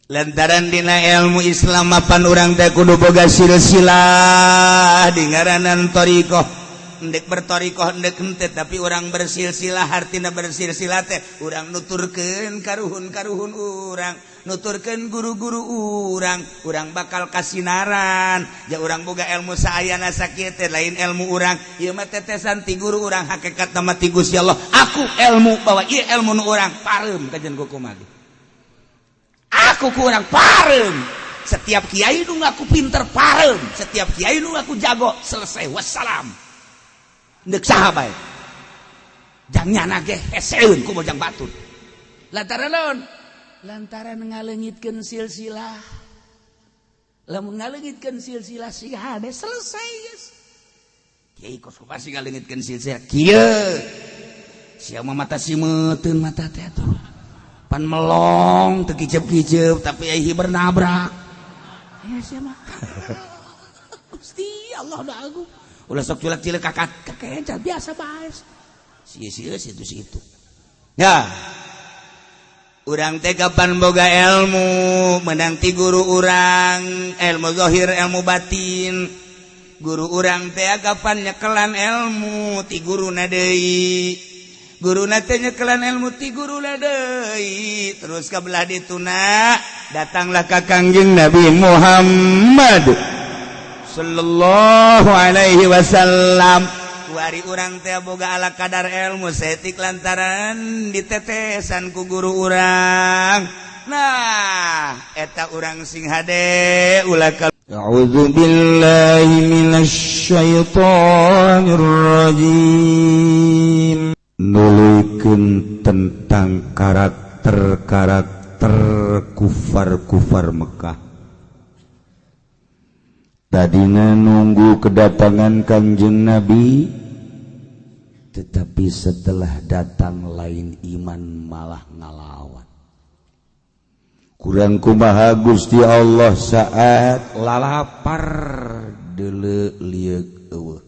Lantaran dina ilmu Islam mapan urang teh kudu boga silsilah di ngaranan thoriqoh. Endek berthoriqoh, endek henteu, tapi urang bersilsilah. Hartina bersilsilah teh urang nuturkeun karuhun-karuhun urang, nuturkeun guru-guru urang, urang bakal kasinaran. Ja urang boga ilmu saayana sakieu teh lain ilmu urang, ieu mah tetesan ti guru urang, hakikat mah ti Gusti Allah. Aku ilmu bahwa ieu ilmu nu urang pareum kajen kumaha aku kurang pareum. Setiap kiai nu ngaku pinter pareum, setiap kiai nu ngaku jago, selesai, wassalam. Ndek saha bae jang nyana ge heseun ku bojang batur. Lantaran naon? Lantaran ngaleungitkeun silsilah. Lamun ngaleungitkeun silsilah si hade, selesai geus. Kiai kos pasti ngaleungitkeun silsilah kieu sia mah, mata simeuteun, mata teh atuh pan melong, teu kicep-kicep, tapi ai hiber nabrak ya sia mah. Gusti Allah da agung, ulah sok culak-cilik kakak kakenca biasa bae sia-sia situ situ ya. Urang teh kapan boga ilmu menang ti guru urang, ilmu zahir, ilmu batin. Guru urang teh kapan nyekelan ilmu ti guru deui, guru teh nyekelan ilmu ti guru deui, terus ka belah dituna datanglah ka Kangjeng Nabi Muhammad sallallahu alaihi wasallam. Kuari urang teh boga ala kadar ilmu setik lantaran ditetesan ku guru urang. Nah, eta urang sing hade ulah ka. A'udzu billahi minasy syaithanir rajim. Nuluykeun tentang karakter-karakter kufar-kufar Mekah. Tadina nunggu kedatangan Kangjeng Nabi, tetapi setelah datang lain iman, malah ngalawan. Kurang kumaha Gusti Allah saat lalapar deuleu lieuk eueuh,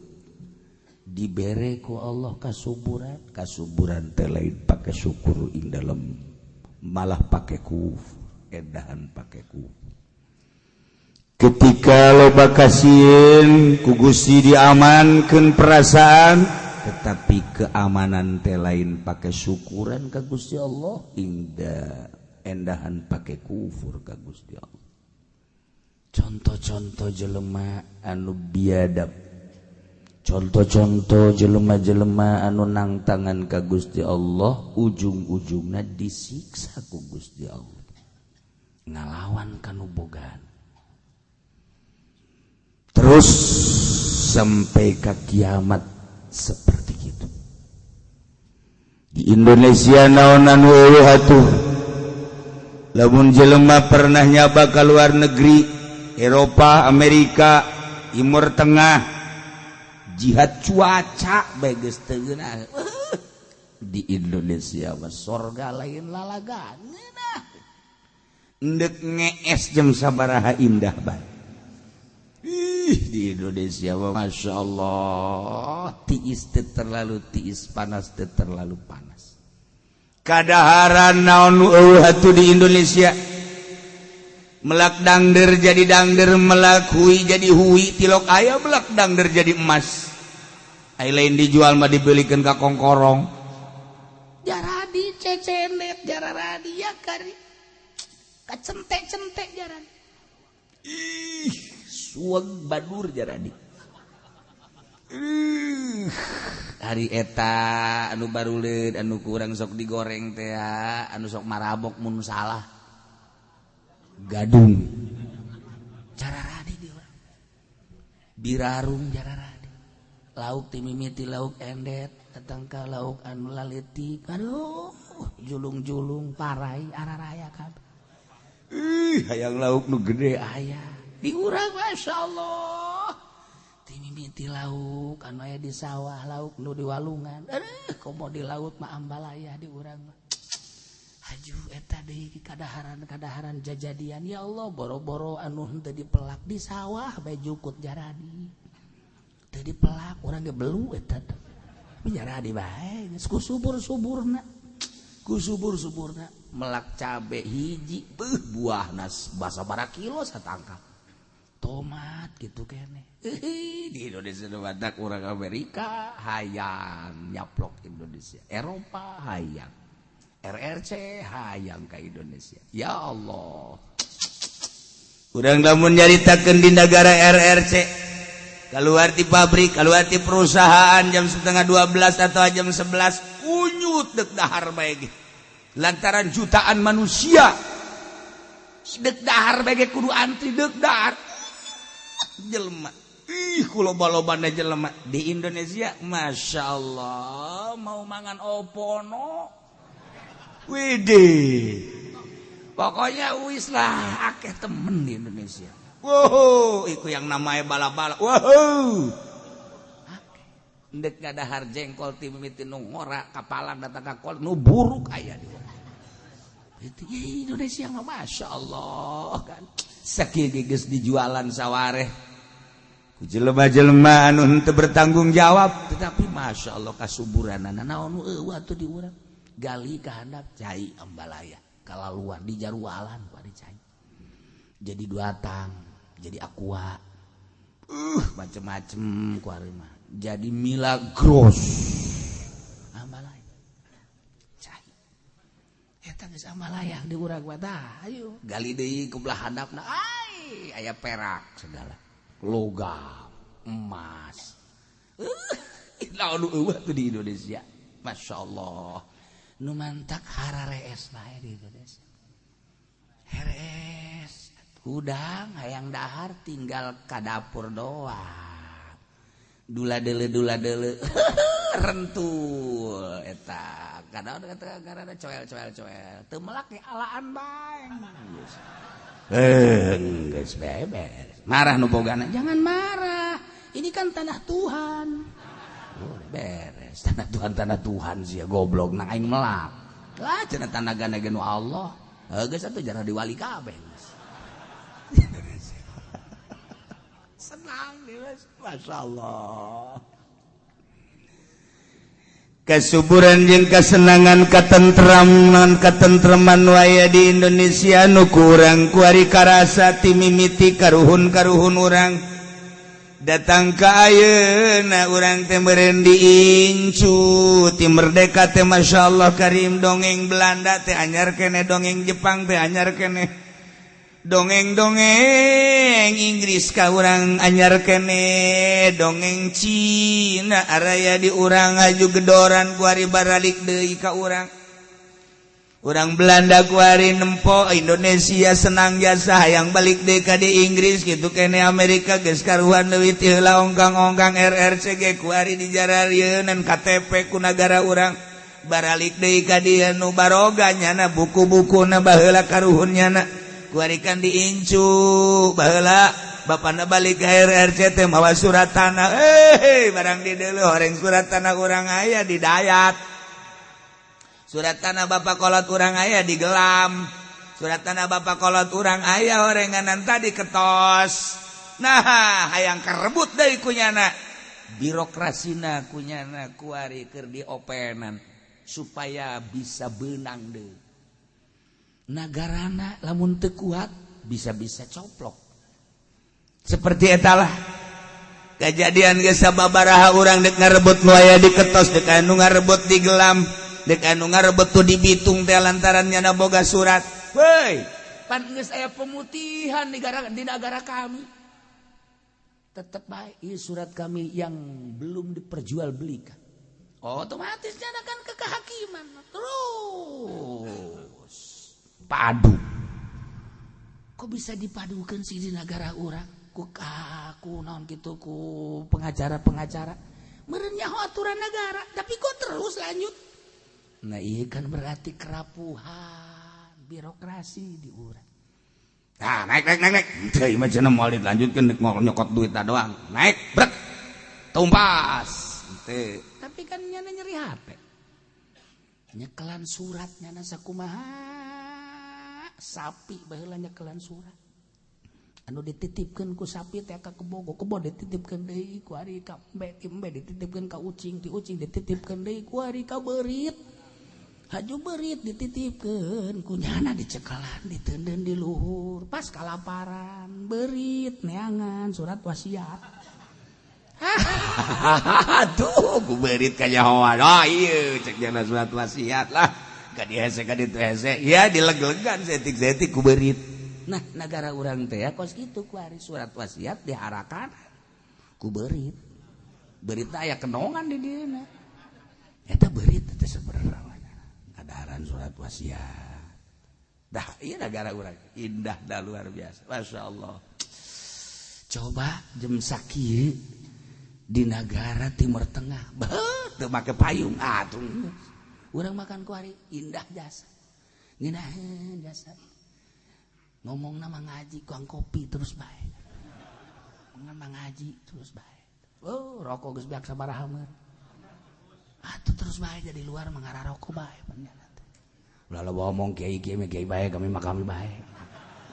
dibere ku Allah kasuburan. Kasuburan teh lain pake syukur ing dalem, malah pake kufur, edahan pake kufur. Ketika loba kasieun, ku Gusti diamankeun perasaan, tetapi keamanan teh lain pake syukuran ka Gusti Allah, indah endahan pake kufur ka Gusti Allah. Contoh-contoh jelema anu biadab, contoh-contoh jelema-jelema anu nangtangan ka Gusti Allah, ujung-ujungna disiksa ku Gusti Allah, ngalawan kanu bogaan terus sampai ke kiamat seperti itu. Di Indonesia naon anu eueuh atuh? Lamun jelema pernah nyaba ke luar negeri, Eropa, Amerika, Timur Tengah, jihad cuaca bae geus teu geunah. Di Indonesia mah sorga, lain lalagan. Ngeunah endek ngees jam sabaraha indah bae. Ih, di Indonesia mah Masya Allah, tiis teu terlalu tiis, panas teu terlalu panas. Kadaharan naon nu eueuh atuh di Indonesia? Melak dangder jadi dangder, melak hui jadi hui, tilok aya melak dangder jadi emas. Ai lain dijual mah dibelikan ka kongkorong. Jaradi cecenet, jaradi ya kari kacentek-centek jaran. Ih, suweg badur jaradi. Ih, hari eta anu baruleud anu kurang sok digoreng teh, anu sok marabok mun salah gadung jararadi di urang birarung jararadi. Lauk ti mimiti lauk endet datang ka lauk anu laletik, aduh, julung-julung parai araraya kabeh. Ih, hayang lauk nu gede aya di urang. Masya Allah, ti mimiti lauk anu aya di sawah, lauk nu di walungan, aduh, komo di laut mah ambalaya di urang mah. Haju eta deui kadaharan kadaharan jajadian, ya Allah, boro-boro anu henteu dipelak, di sawah bae jukut jaradi. Teu dipelak urang ge belu eta teh, tapi jaradi bae geus ku subur-suburna. Ku subur-suburna melak cabe hiji beuh buahna basa bara kilo satangkal. Tomat gitu kene. Di Indonesia nu badak urang Amerika hayang nyaplok Indonesia. Eropa hayang. RRC hayang ka Indonesia. Ya Allah. Urang lamun nyaritakeun di negara RRC keluar di pabrik, keluar di perusahaan jam 11.30 atau jam 11 unyut dek dahar bae ge. Lantaran jutaan manusia dek dahar bae ge kudu antri dek dahar jelema. Ih, ku loba-lobana jelema di Indonesia, Masya Allah, mau mangan opono. Widih. Pokoknya wis lah akeh temen di Indonesia. Wow, iku yang namanya bala-bala. Wow. Ndek ngadahar jengkol ti mimiti nu ngora kapalan datang ka kol nu buruk aya di itu ya Indonesia mah Masya Allah kan. Sakieu geus dijualan sawareh ku jelema-jelema anu henteu bertanggung jawab, tetapi Masya Allah kasuburanana naon nu eueuh atuh di urang. Gali ka handap cai ambalaya kalaluan di jarualan ku ari cai. Jadi dua tang, jadi aqua, macem-macem ku ari mah. Jadi Milagros ambalaya cai eta geus ambalaya di urang mah. Tah ayo gali deui ku belah handapna, ai aya perak segala, logam, emas. Naon nu eueuh tuh di Indonesia. Masya Allah, nu mantak hararees bae di Indonesia. Heres hudang hayang dahar tinggal ka dapur doang, dula dele dula dele rentul eta kadang kata karena coel coel coel teu melak ge alaan bae. Geus beres marah nu bogana, jangan marah, ini kan tanah Tuhan. Oh, beres tanah Tuhan, tanah Tuhan sih goblok nang aing melak lah cenah tanah gana ge nu Allah. Geus atuh jarah diwali kabeh. Senang nih, Masya Allah. Kesuburan jeung kesenangan, ketentraman, ketentreman waya di Indonesia nu kurang kuari karasa ti mimiti karuhun-karuhun urang datang ka ayeuna. Urang teh meureun diincu ti merdeka teh, Masya Allah karim, dongeng Belanda teh anyar kene, dongeng Jepang teh anyar kene, dongeng-dongeng Inggris ka urang anyar kene, dongeng Cina araya di urang aju gedoran kuari baralik deui ka urang. Urang Belanda kuari nempo Indonesia senang jasa hayang balik deui ka di Inggris gitu kene. Amerika geus karuhan leuwih ti heula ongkang-ongkang, RRC ge kuari dijararieun KTP ku nagara urang baralik deui ka dieu. Nu baroga nyana buku-bukuna baheula karuhun nyana kuari kan diincu baheula. Bapana balik ke RRC teh mawa surat tanah, barang di deuleu horeng surat tanah urang aya di dayat, surat tanah bapak kolot urang aya di gelam, surat tanah bapak kolot urang aya horenganan tadi ketos. Nah, hayang kerebut deui kunyana birokrasina, kunyana kuari keur diopenan supaya bisa benang deui nagarana. Lamun teu kuat bisa-bisa coplok seperti etalah kejadian geus sababaraha urang dek ngarebut nu aya di ketos, dek anu ngarebut di gelam, dek anu ngarebut tuh di Bitung teh lantaran nyana boga surat. Woi, pan geus aya pemutihan di negara kami, tetep bae ieu surat kami yang belum diperjualbelikan. Otomatis nyana kan ke kehakiman terus padu. Kok bisa dipadukan sih di negara urang ku ku naon gitu, ku pengacara-pengacara meureun nyaho aturan negara, tapi kok terus lanjut? Nah, iya kan berarti kerapuhan birokrasi di urang. Nah, naik naik naik naik. Teu mah cenah moal dilanjutkeun, dek nyokot duit doang. Naik brek tumpas. Teu. Tapi kan nyana nyeri hate. Nyekelan surat nyana sakumaha sapi baheula nyekelan surat. Anu dititipkeun ku sapi teh ka kebo, kebo dititipkeun deui ku ari ka embe, ti embe dititipkeun ka ucing, ti ucing dititipkeun deui ku ari ka beurit. Haju berit dititipkeun ku nyana, dicekalan, diteundeun di luhur. Pas kalaparan, berit neangan surat wasiat. Aduh, ku berit kanyahoan. Oh iya, cek nyana surat wasiat lah. Ka dihese ka ditu hese. Ya dileg-legan setik-setik ku berit. Nah, negara urang teh ya kos kitu, kuari surat wasiat diharakan ku berit. Berit aya kenongan di dieu. Eta berit teh sebenarnya kadaharan surat wasiat. Dah, iya negara urang indah dah, luar biasa. Masya Allah. Coba jam sakieu di negara Timur Tengah, beuh, teu make payung atuh. Urang makan kuari indah jasa. Ngeunaheun jasa. Ngomong nama ngaji kuang kopi terus bae. Ngomong ngaji terus bae. Oh, rokok geus beak sabaraha meur. Atuh terus bae, jadi luar mangara rokok bae panjana teh. Ulah loba omong, kiai kiai mah kiai bae, kami mah kami bae.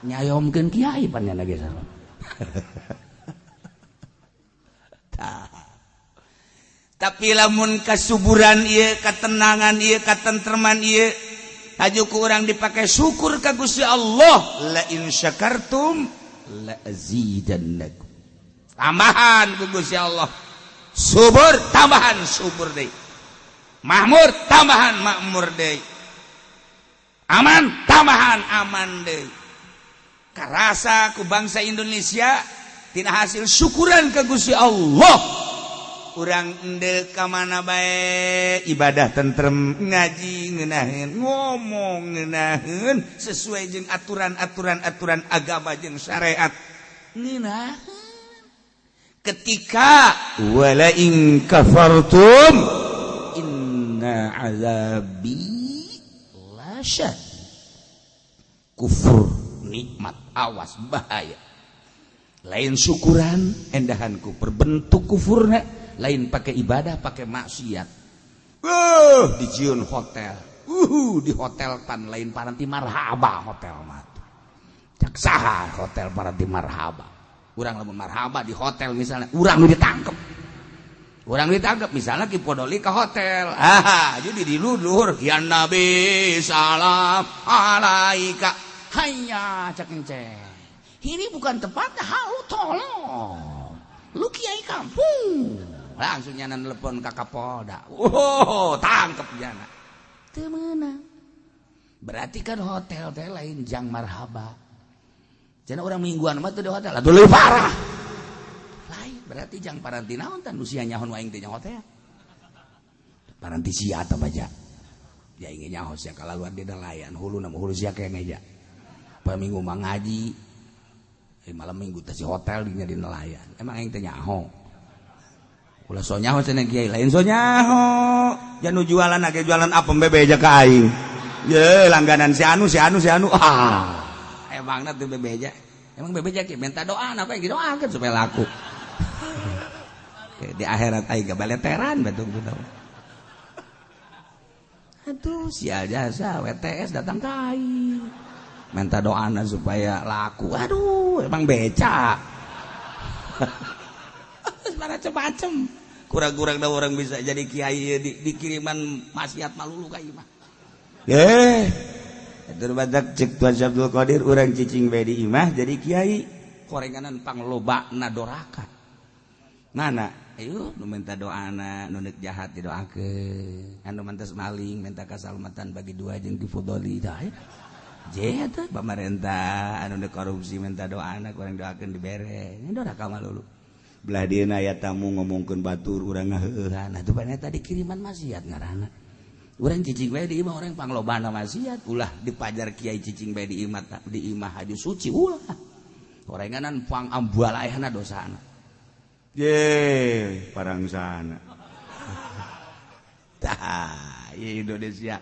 Nyayomkeun kiai panjana ge sarua. Tah. Tapi lamun kasuburan ieu, katenangan ieu, katentreman ieu, haju ku urang dipakai syukur ka Gusti Allah, la in syakartum la azidannakum. Tambahan ku Gusti Allah. Subur tambahan subur deui. Makmur tambahan makmur deui. Aman tambahan aman deui. Karasa ku bangsa Indonesia tina hasil syukuran ka Gusti Allah. Urang endek ka mana bae ibadah tentrem, ngaji ngeunaheun, ngomong ngeunaheun, sesuai jeung aturan-aturan aturan agama jeung syariat ngeunaheun. Ketika wala in kafartum inna azabi lasyad, kufur nikmat awas bahaya. Lain syukuran endahanku berbentuk kufurna, lain pakai ibadah, pakai maksiat. Dijieun hotel, di hotel pan lain paranti marhaba hotel mah. Cak saha hotel paranti marhaba? Urang lamun marhaba di hotel misalnya, urang nu ditangkep. Urang ditangkep misalnya Ki Podoli ke hotel. Ah, jadi di luhur ya Nabi salam alaika. Hayya cak enceh. Ini bukan tempatnya, halu tolong. Lu kiai kampung. Langsung nyana nelpon ke Kapolda. Oh, tangkep nyana. Teu meunang. Berarti kan hotel teh lain jang marhaba. Cenah orang mingguan mah teu di hotel. Atuh leuwih parah. Lain berarti jang paranti naon tan usia nyahon aing teh hotel. Paranti sia tah baja. Ya ingin nyaho sia kalaluan di nelayan, hulu na hulu sia kayak ngeja. Poe minggu mah ngaji. Malam minggu teh si hotel dinya di nelayan. Emang aing teh nyaho. Ulah so nyaho cenah kiai, lain so nyaho. Janu jualan age jualan apem bebeja ka aing. Ye langganan si anu si anu si anu. Ah, emangna teu bebeja. Emang bebeja ki minta doa apa yang didoakeun supaya laku. Di akhirat aing gabaleteran betul betul. Aduh, sial jasa WTS datang ka aing. Minta doana supaya laku. Aduh, emang beca. Macem-macem. Kurang-kurang dah orang bisa jadi kiai di, dikiriman maksiat malulu ka ieu mah. Eh, atur badak cek Tuan Abdul Qadir, urang cicing bae di imah jadi kiai korenganan panglobana doraka. Mana? Ayo nu minta doana, nu neuk jahat didoakeun. Anu mantas maling minta kasalamatan bagi dua jeung difudoli tah. Je eta pamarentah anu neuk korupsi minta doana, kurang doakeun dibere. Ini doraka malulu. Belah dieuna aya tamu ngomongkeun batur, urang ngaheueuhan. Atuh pan eta dikiriman maksiat ngaranna. Urang cicing bae di imah, urang panglobana maksiat, ulah dipajar kiai cicing bae di imah, di imah haju suci ulah. Horenganan pang ambualaehna dosana. Ye, parang sana. Tah, Indonesia.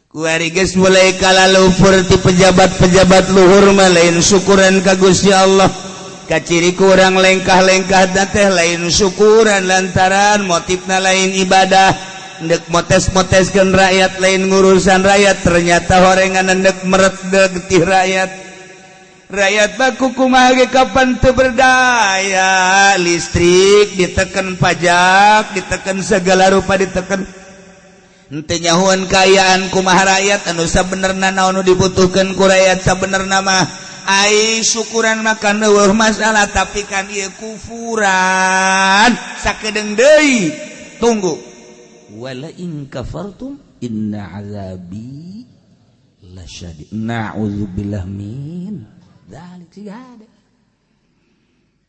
Kuari geus mulai kalalupur ti pejabat-pejabat luhur mah lain syukuran ka Gusti Allah. Kaciri kurang lengkah-lengkah teh lain syukuran lantaran motifna lain ibadah. Ndek motes-moteskeun rakyat, lain ngurusan rakyat, ternyata horengan ndek meret getih rakyat. Rakyat baku kumaha ge kapan teu berdaya, listrik diteken, pajak diteken, segala rupa diteken. Henteu nyahoan kaayaan kumaha rakyat anu sabenerna, naon nu dibutuhkeun ku rakyat sabenerna mah. Ai syukuran makan euweuh masalah, tapi kan ieu kufuran sakedeung deui. Tunggu, wala in kafartum inna azabi lasyadid, na'udzubillah min dzalik. Siga hade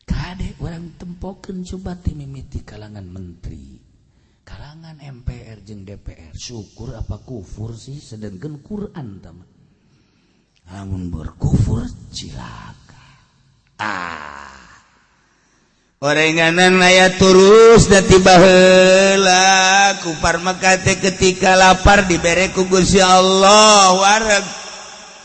kade urang tempokeun, coba ti mimiti kalangan menteri, kalangan MPR jeung DPR, syukur apa kufur sih? Sedangkan Quran teman, lamun berkufur cilaka. Ah, orenganan aya terus da tiba heula kufar Mekah teh ketika lapar dibere ku Gusti Allah wareg.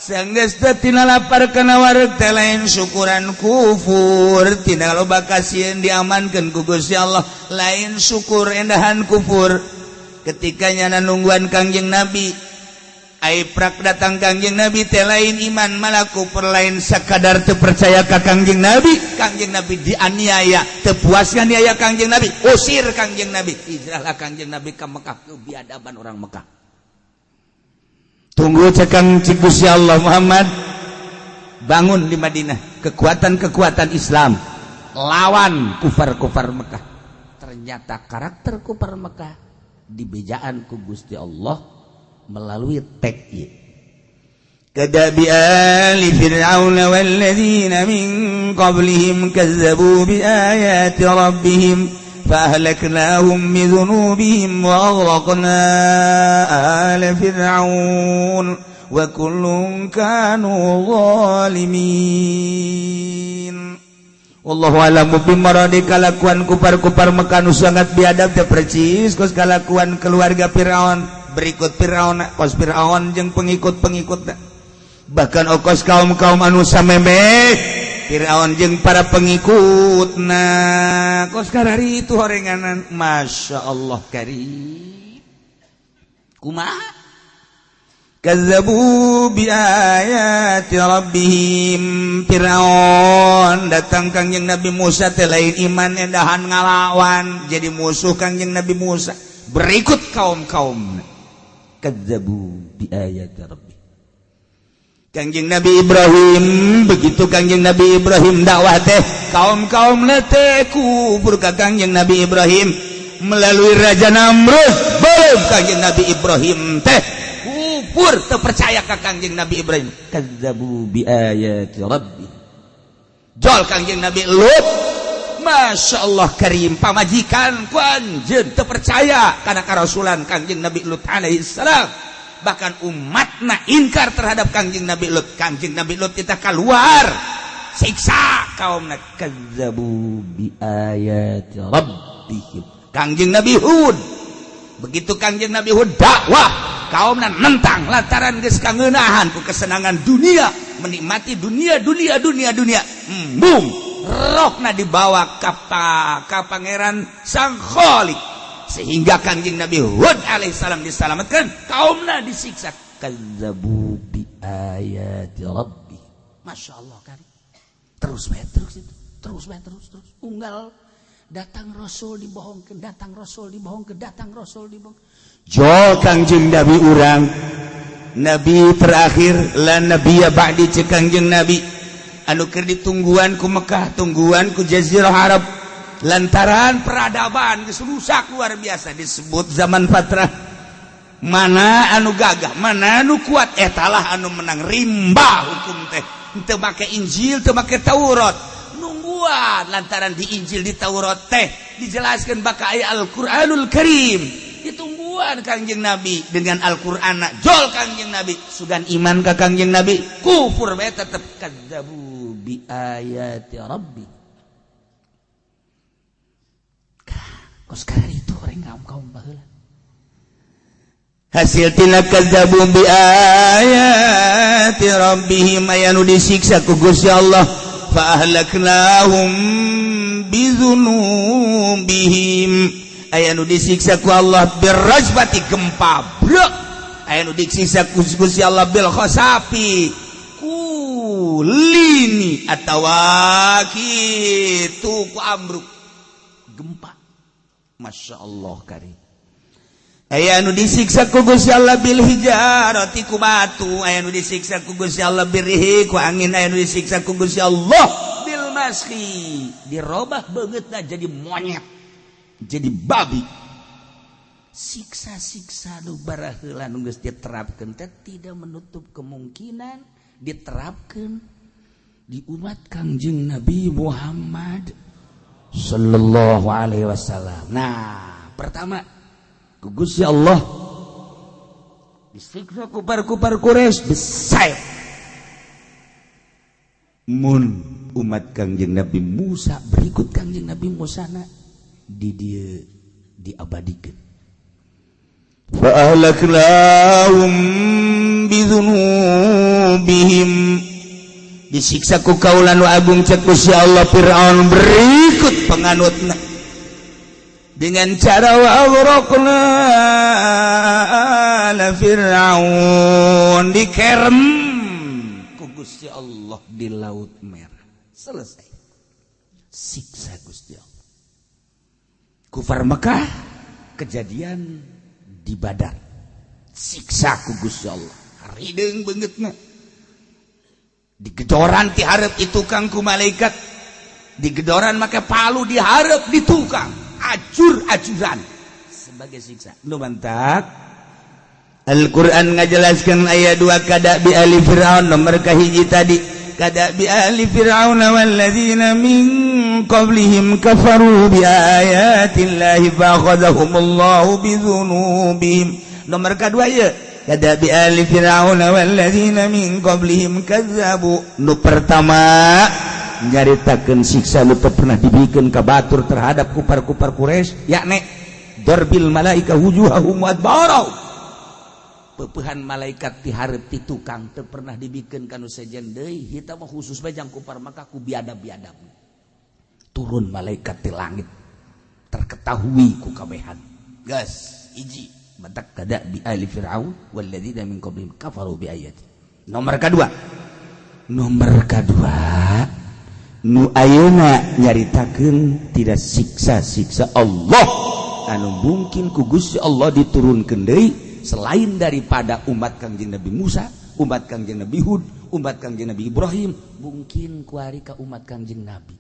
Sanggeus teh tina lapar kana wareg teh lain syukuran kufur, tina loba kasieun diamankeun ku Gusti Allah, lain syukur endahan kufur. Ketika nyana nungguan Kangjeng Nabi, ai prak datang Kangjeng Nabi teh lain iman, malah kufur, lain sakadar teu percaya ka Kangjeng Nabi. Kangjeng Nabi dianiaya, teu puas nganiaya Kangjeng Nabi, usir Kangjeng Nabi, hijrahlah Kangjeng Nabi ka Mekah, kebiadaban orang Mekah. Tunggu, cekang cik Gusti Allah, Muhammad bangun di Madinah kekuatan-kekuatan Islam lawan kufar-kufar Mekah. Ternyata karakter kufar Mekah dibejaan ku Gusti Allah melalui teks كدأب آل فرعون والذين من قبلهم كذبوا بآيات ربهم فأهلكناهم بذنوبهم وأغرقنا آل فرعون وكل كانوا ظالمين. Wallahu a'lamu bimuradi. Kalakuan kupar-kupar Mekah nu sangat biadab teh percis kos kalakuan keluarga Firaun, berikut Firaun, kos Firaun jeung pengikut-pengikutna, bahkan okos kaum-kaum anu sameme Firaun jeung para pengikutna kos karari itu horenganan. Masya Allah karim, kumaha kazzabu bi ayati rabbihim. Firaun datang Kangjeng Nabi Musa teh lain iman, endahan ngalawan, jadi musuh Kangjeng Nabi Musa berikut kaum-kaum. Kazzabu bi ayati rabbihim. Kangjeng Nabi Ibrahim begitu, Kangjeng Nabi Ibrahim dakwah teh kaum-kaum teh kufur ka Kangjeng Nabi Ibrahim melalui Raja Namrud. Belum Kangjeng Nabi Ibrahim teh kufur, terpercaya ka Kangjeng Nabi Ibrahim. Kazzabu bi ayati rabbi. Jol Kangjeng Nabi Lut, Masya Allah karim, pamajikan ku anjeun terpercaya karena karasulan Kangjeng Nabi Lut alaihi salam, bahkan umatna ingkar terhadap Kangjeng Nabi Lut. Kangjeng Nabi Lut kita keluar, siksa kaumna. Kazzabu bi ayati rabbihim. Kangjeng Nabi Hud begitu, Kangjeng Nabi Hud dakwah, kaumna nentang lantaran geus kangeunahan ku kesenangan dunia, menikmati dunia, dunia, dunia, dunia. Embung rohna dibawa ka pangeran sang Khalik, sehingga Kangjeng Nabi Hud alaihissalam diselamatkan, kaumna disiksa. Kazzabu bi ayati rabbi. Masya Allah kan terus bae, terus itu, terus bae, terus, terus. Unggal datang Rasul dibohongkeun, datang Rasul dibohongkeun, datang Rasul dibohong. Jol Kangjeng Nabi urang, nabi terakhir, la nabiyya ba'di cek Kangjeng Nabi, anu keur ditungguan ku Mekah, tungguan ku Jazirah Arab, lantaran peradaban geus rusak luar biasa, disebut zaman fatrah. Mana anu gagah, mana anu kuat, etalah anu menang. Rimba hukum teh teu make Injil, teu make Taurat, nungguan lantaran di Injil, di Taurat teh dijelaskan bakal aya Al-Qur'anul Karim. Ditungguan Kangjeng Nabi dengan Al-Qur'an. Jol Kangjeng Nabi, sugan iman ka Kangjeng Nabi, kufur bae tetep. Kadzabu bi ayati rabbi. Kos itu orang kaum kaum baheula. Hasil tina kadzabu bi ayati rabbihim, aya nu disiksa ku Gusti Allah, fa ahlaknahum bidzunubihim. Aya nu disiksa ku Allah birrajfati, gempa brek. Aya nu disiksa ku Gusti Allah bil khasafi, ku lini atawa kitu ku ambruk gempa. Masya Allah karim. Aya nu disiksa ku Gusti Allah bil hijarati, ku batu, aya nu disiksa ku Gusti Allah birrihi, ku angin, aya nu disiksa ku Gusti Allah bil maskhi, dirobah beungeutna jadi monyet, jadi babi. Siksa-siksa nu baraheula nu geus diterapkeun teh tidak menutup kemungkinan diterapkeun di umat Kangjeng Nabi Muhammad sallallahu alaihi wasallam. Nah, pertama ku Gusti Allah disiksa kufar-kufar Quraisy besar. Mun umat Kangjeng Nabi Musa, berikut Kangjeng Nabi Musa na di dieu diabadikeun. Fa ahlaknahum bidzunubihim, disiksa ku kaula nu agung, cek Gusti Allah, Fir'aun berikut penganutna dengan cara wa aghraqna ala Fir'aun, dikerem ku Gusti Allah di Laut Merah, selesai siksa Gusti Allah. Kufar Mekah kejadian di Badar, siksa ku Gusti Allah hideung beungeutna, digedoran ti hareup itu kang ku malaikat, digedoran make palu di hareup di tukang, acur-acuran sebagai siksa. Nu mantak Al-Quran ngajelaskan ayat 2 kada'bi ali Fir'aun. Nomor kahiji tadi kada'bi ali Fir'aun walladzina min qablihim kafaru bi ayatillahi fa akhadhahumullahu bidzunubihim. Nomor kedua ya kada'bi ali Fir'aun walladzina min qablihim kazzabu. Nu pertama nyaritakeun siksa nu teu pernah dibikeun ka batur terhadap kufar-kufar Quraisy, yakni darbil malaika wujuhahum wa adbarahum, peupehan malaikat ti hareup ti tukang, teu pernah dibikeun ka nu sejen deui. Kita mah khusus bae jang kufar maka ku biadab-biadab turun malaikat ti langit, terketahui ku kabehan. Gas hiji batak kada'bi ali Fir'aun walladzina min qablihim kafaru bi ayati. Nomor kedua, nomor kedua nu ayeuna nyaritakeun tidak siksa-siksa Allah anu mungkin ku Gusti Allah diturunkeun deui selain daripada umat Kangjeng Nabi Musa, umat Kangjeng Nabi Hud, umat Kangjeng Nabi Ibrahim, mungkin kuari ka umat Kangjeng Nabi.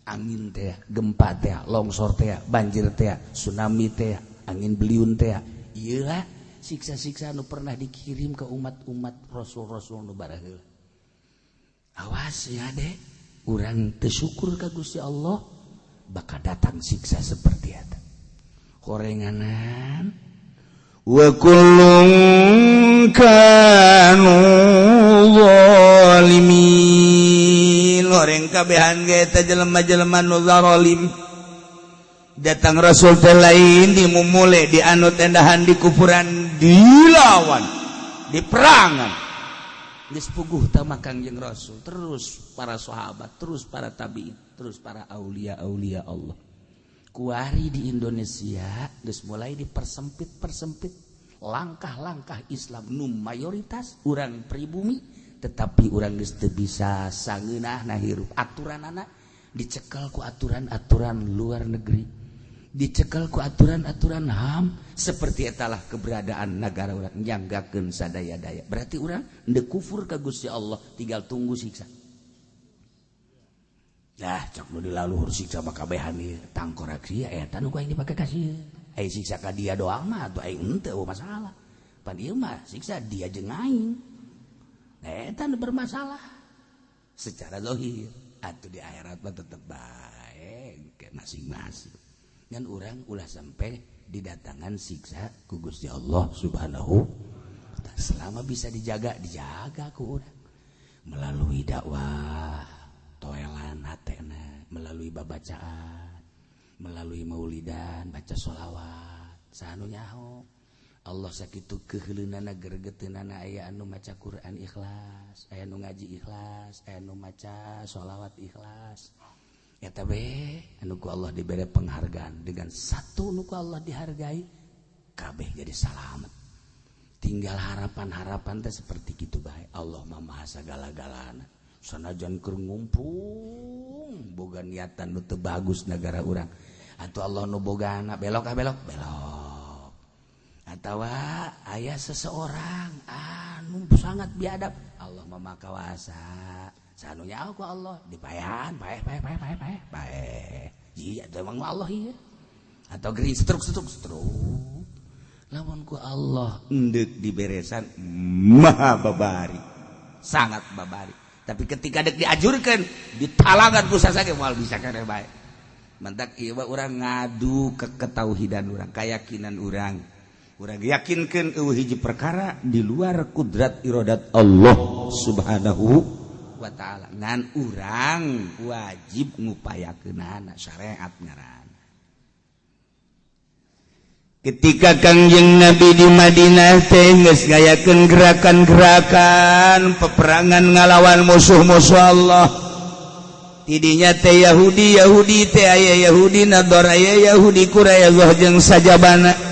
Angin teh, gempa teh, longsor teh, banjir teh, tsunami teh, angin beliung teh. Iyalah siksa-siksa anu pernah dikirim ke umat-umat rasul-rasul nu baraheula. Awas ya deh, urang teu syukur ka Gusti Allah bakal datang siksa seperti eta. Horenganan wa kullun kanu zalimin, horeng kabehan ge eta jelema-jelema nu zalim. Datang rasul teh lain dimumule, dianut, endahan di kufuran, dilawan, diperangan. Geus puguh tama Kangjeng Rasul, terus para sahabat, terus para tabiin, terus para aulia-aulia Allah. Kuari di Indonesia geus mulai dipersempit-persempit langkah-langkah Islam nu mayoritas urang pribumi, tetapi urang geus teu bisa sangeunahna hirup. Aturanana dicekel ku aturan-aturan luar negeri, dicekel ku aturan-aturan HAM. Seperti etalah keberadaan negara urang nyanggakeun sadaya-daya, berarti urang ndek kufur ka Gusti Allah, tinggal tunggu siksa. Dah cok nu di laluhur siksa mah kabehan ieu tangkorak sia eta nu ku aing dipake kasih. Ai siksa ka dia doang mah atuh aing henteu masalah. Pan ieu mah siksa dia jeung aing. Eta nu bermasalah secara zahir, atuh di akhirat mah tetep bae ke masing-masing. Ngan urang ulah sampai didatangan siksa ku Gusti Allah Subhanahu. Selama bisa dijaga, dijaga ku urang melalui dakwah, toelan hatena, melalui babacaan, melalui maulidan, baca sholawat. Saha nu nyaho Allah sakitu keuheuleunana, gregeteunana, aya anu maca Quran ikhlas, aya anu ngaji ikhlas, aya anu maca sholawat ikhlas. Eta be anu ku Allah diberi penghargaan. Dengan satu nu ku Allah dihargai, kabeh jadi salamet. Tinggal harapan-harapan teh seperti gitu bae. Allah mah maha sagala-galana. Sanajan keur ngumpung boga niatan nu teu bagus negara urang, atuh Allah nu bogana belok ah, belok belok. Atau aya seseorang anu sangat biadab, Allah mah kawasa. Sanunya aku Allah dipayahan, paeh, paeh, paeh, paeh, paeh, paeh. Iya, itu emang Allah, iya. Atau gering, stroke, stroke, stroke. Lamun ku Allah endek diberesan, maha babari, sangat babari. Tapi ketika dek diajurkan, ditalangan ku sasage, moal bisa kene bae. Mantak ieu mah urang ngadu ke ketauhidan urang, keyakinan urang. Urang yakinkeun euweuh hiji perkara di luar kudrat iradat Allah Subhanahu wa Ta'ala. Ngan urang wajib ngupayakeunana, syariat ngaran. Ketika Kangjeng Nabi di Madinah teh geus ngayakeun gerakan-gerakan peperangan ngalawan musuh-musuh Allah. Tidinya teh Yahudi, Yahudi teh aya Yahudi Nador, aya Yahudi Quraidah jeung sajabana.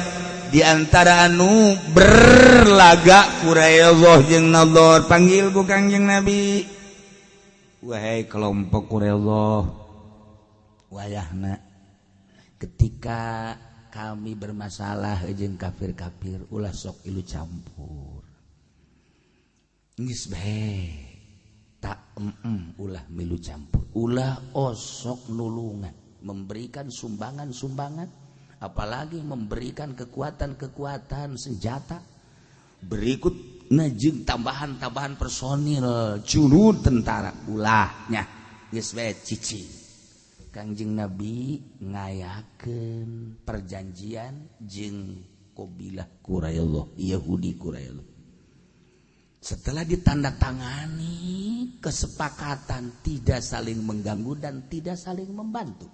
Di antara anu berlaga Quraidah jeung Nador, panggil ku Kangjeng Nabi, "Wahai kelompok Quraidah, wayahna ketika kami bermasalah jeung kafir-kafir, ulah sok ilu campur. Geus bae tak ulah milu campur, ulah osok nulungan, memberikan sumbangan-sumbangan, apalagi memberikan kekuatan-kekuatan senjata berikut jeung tambahan-tambahan personil junud tentara, ulahnya. Geus bae cicing." Kangjeng Nabi ngayakeun perjanjian jeung Qabilah Quraidah, Yahudi Quraidah. Setelah ditandatangani kesepakatan tidak saling mengganggu dan tidak saling membantu.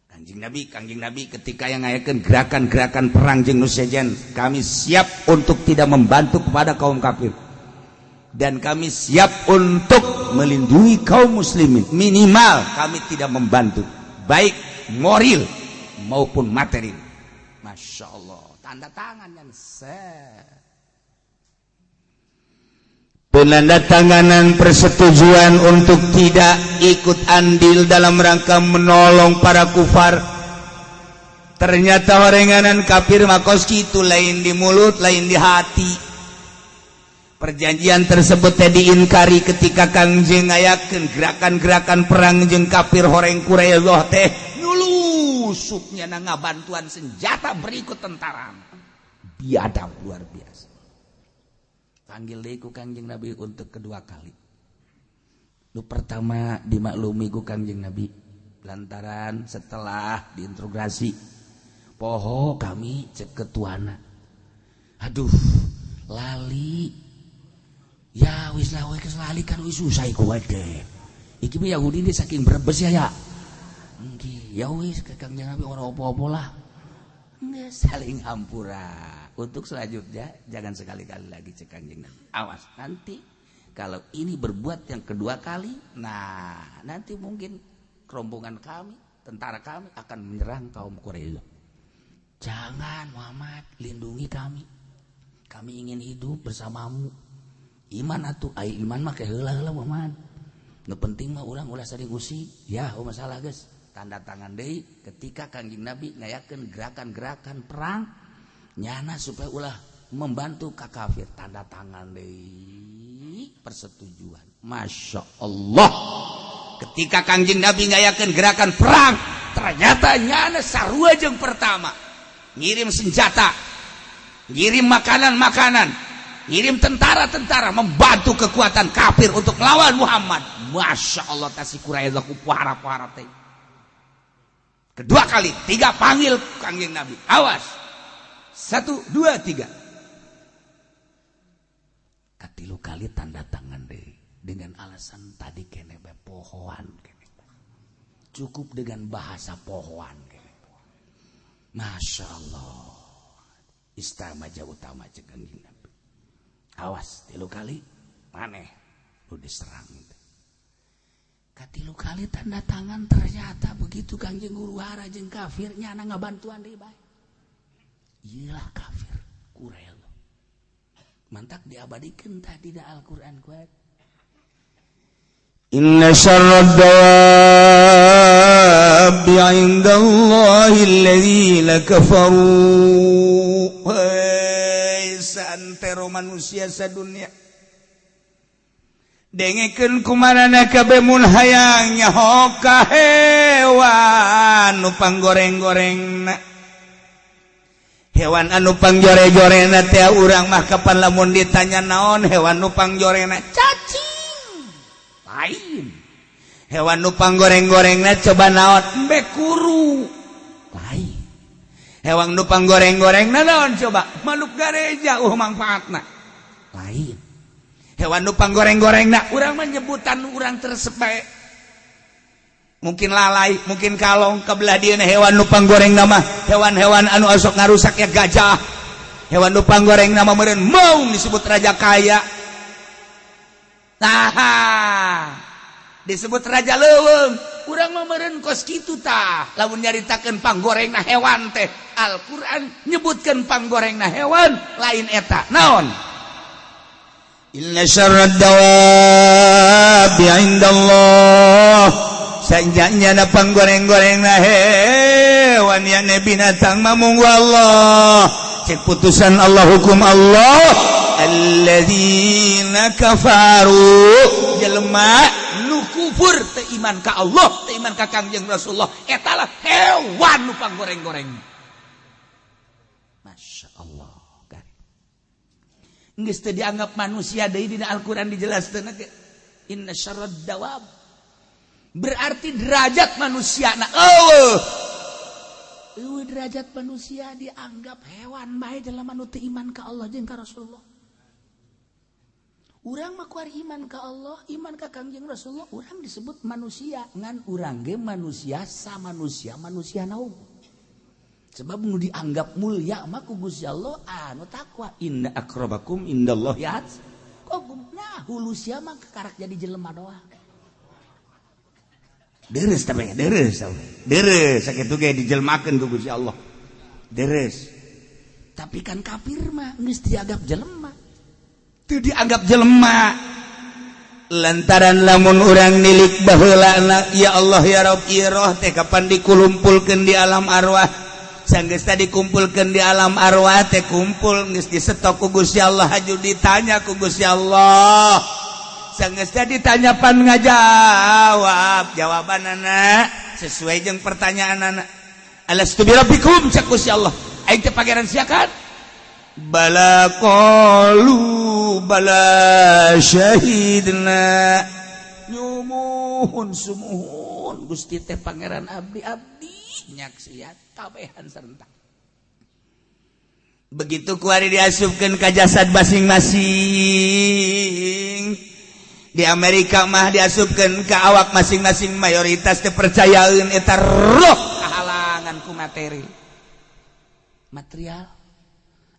Kangjeng Nabi ketika yang ngayakeun gerakan-gerakan perang jeung nu sejen, kami siap untuk tidak membantu kepada kaum kafir dan kami siap untuk melindungi kaum muslimin. Minimal kami tidak membantu baik moral maupun materi. Masya Allah, tanda tangan yang penandatanganan persetujuan untuk tidak ikut andil dalam rangka menolong para kufar. Ternyata orenganan kafir makos itu lain di mulut, lain di hati. Perjanjian tersebut teh diinkari. Ketika Kangjeng ngayakeun gerakan-gerakan perang jeung kafir, horeng Quraidah teh nyulusupnya na ngabantuan senjata berikut tentara. Biadab luar biasa. Panggil deui ku Kangjeng Nabi untuk kedua kali. Nu pertama dimaklumi ku Kangjeng Nabi lantaran setelah diinterogasi, "Poho kami," cek ketuana, "aduh, lali." "Ya wis lah, wis lali kan wis susah iku wae deh. Iki mah Yahudi ini saking Brebes ya ya." "Nggih." "Ya wis," ke Kangjeng Nabi, "ora apa-apa lah." Nggak saling hampura. "Untuk selanjutnya jangan sekali-kali lagi," cek Kangjeng Nabi. "Awas nanti kalau ini berbuat yang kedua kali, nah, nanti mungkin rombongan kami, tentara kami akan menyerang kaum Quraisy." "Jangan, Muhammad, lindungi kami. Kami ingin hidup bersamamu." "Iman atuh, ai iman mah ke heula heula, Muhammad. Nu penting mah urang ulah sering usik." "Ya, oh masalah geus." Tanda tangan deui. Ketika Kangjeng Nabi ngayakeun gerakan-gerakan perang nyana supaya ulah membantu ka kafir, tanda tangan deui persetujuan. Masya Allah, ketika Kangjeng Nabi ngayakeun gerakan perang, ternyata nyana sarua jeung pertama, ngirim senjata, ngirim makanan-makanan, ngirim tentara-tentara membantu kekuatan kafir untuk melawan Muhammad. Masya Allah, tasih Quraidah ku puhara-puhara teh. Kedua kali, tiga, panggil Kangjeng Nabi, "Awas, satu, dua, tiga." Katilu kali tanda tangan deh dengan alasan tadi kene bae, pohoan kene, cukup dengan bahasa pohoan kene. Masya Allah, istamaja utama, cek Kangjeng Nabi, "Awas, tilu kali maneh lu diserang." Katilu kali tanda tangan, ternyata begitu Kangjeng huru hara jeung kafir, nyana ngabantuan deui bae. Iyalah, kafir kurel mantak diabadikan tadi da Al-Qur'an kuat. Inna syarrad dawabi 'indallahi alladzina kafaru. manusia sadunia. Dengekeun kumarana kabeh mun hayang nyaho ka hewan nu panggoreng-gorengna. Hewan anu pangjore-jorena teh urang mah kapan lamun ditanya naon hewan nu pangjorena cacing. Lain. Hewan nu panggoreng-gorengna coba naon embe kuru. Lain. Hewan nu panggoreng-gorengna naon coba manuk gareja mangfaatna. Lain. Hewan nu panggoreng-gorengna urang menyebutan urang tersebut mungkin lalai mungkin kalong kebelah dieuna hewan nu panggoreng nama hewan-hewan anu osok ngarusak ya gajah. Hewan nu panggoreng nama meureun maung disebut raja kaya. Nah, disebut raja leuweung. Urang mah meureun kos kitu tah lamun nyaritakeun panggorengna hewan teh. Al-Qur'an nyebutkeun panggorengna hewan lain eta naon? Inna syarrad dawabi indallah. Sanjanya na panggoreng-gorengna hewan yakni binatang mamung Allah. Cek putusan Allah hukum Allah alladzina kafaru jelema nu kufur teu iman ka Allah teu iman ka Kangjeng Rasulullah eta lah hewan nu panggoreng-goreng. Masya Allah. Geus teu dianggap manusia deui dina Al-Qur'an dijelaskeun ge inna syarrad dawab berarti derajat manusia na eueuh eueuh derajat manusia dianggap hewan bae jelema nu teu iman ka Allah jeung ka Rasulullah. Urang mah kuari iman ka Allah iman ka Kangjeng Rasulullah urang disebut manusia ngan urang ge manusia sa manusia manusia naung. Sebab nu dianggap mulia mah ku Gusti Allah anu takwa inna akramakum indallahi atqakum. Nah hulu sia mah karak jadi jelema doang. Deres tapi deres deres sakitu ge dijelmakeun ku Gusti Allah. Deres. Tapi kan kafir mah geus dianggap jelema. Teu dianggap jelema. Lantaran lamun urang nilik baheulana ya Allah ya Rabb ieu roh teh kapan dikulumpulkeun di alam arwah. Sanggeus tadi dikumpulkeun di alam arwah teh kumpul geus disetok ku Gusti Allah haju ditanya ku Gusti Allah. Sanggeus tadi ditanya pan ngajawab jawabanana sesuai jeung pertanyaanana. Alastu birabbikum cek Gusti Allah. Aing teh pangeran sia kan? Bala qalu bala syahidna. Nyumuhun sumuhun Gusti teh pangeran abdi abdi nyaksian kabehan serentak. Begitu kuari diasupkeun ka jasad masing-masing. Di Amerika mah diasupkeun ka awak masing-masing mayoritas teu percayaeun eta roh kahalangan ku materi. Material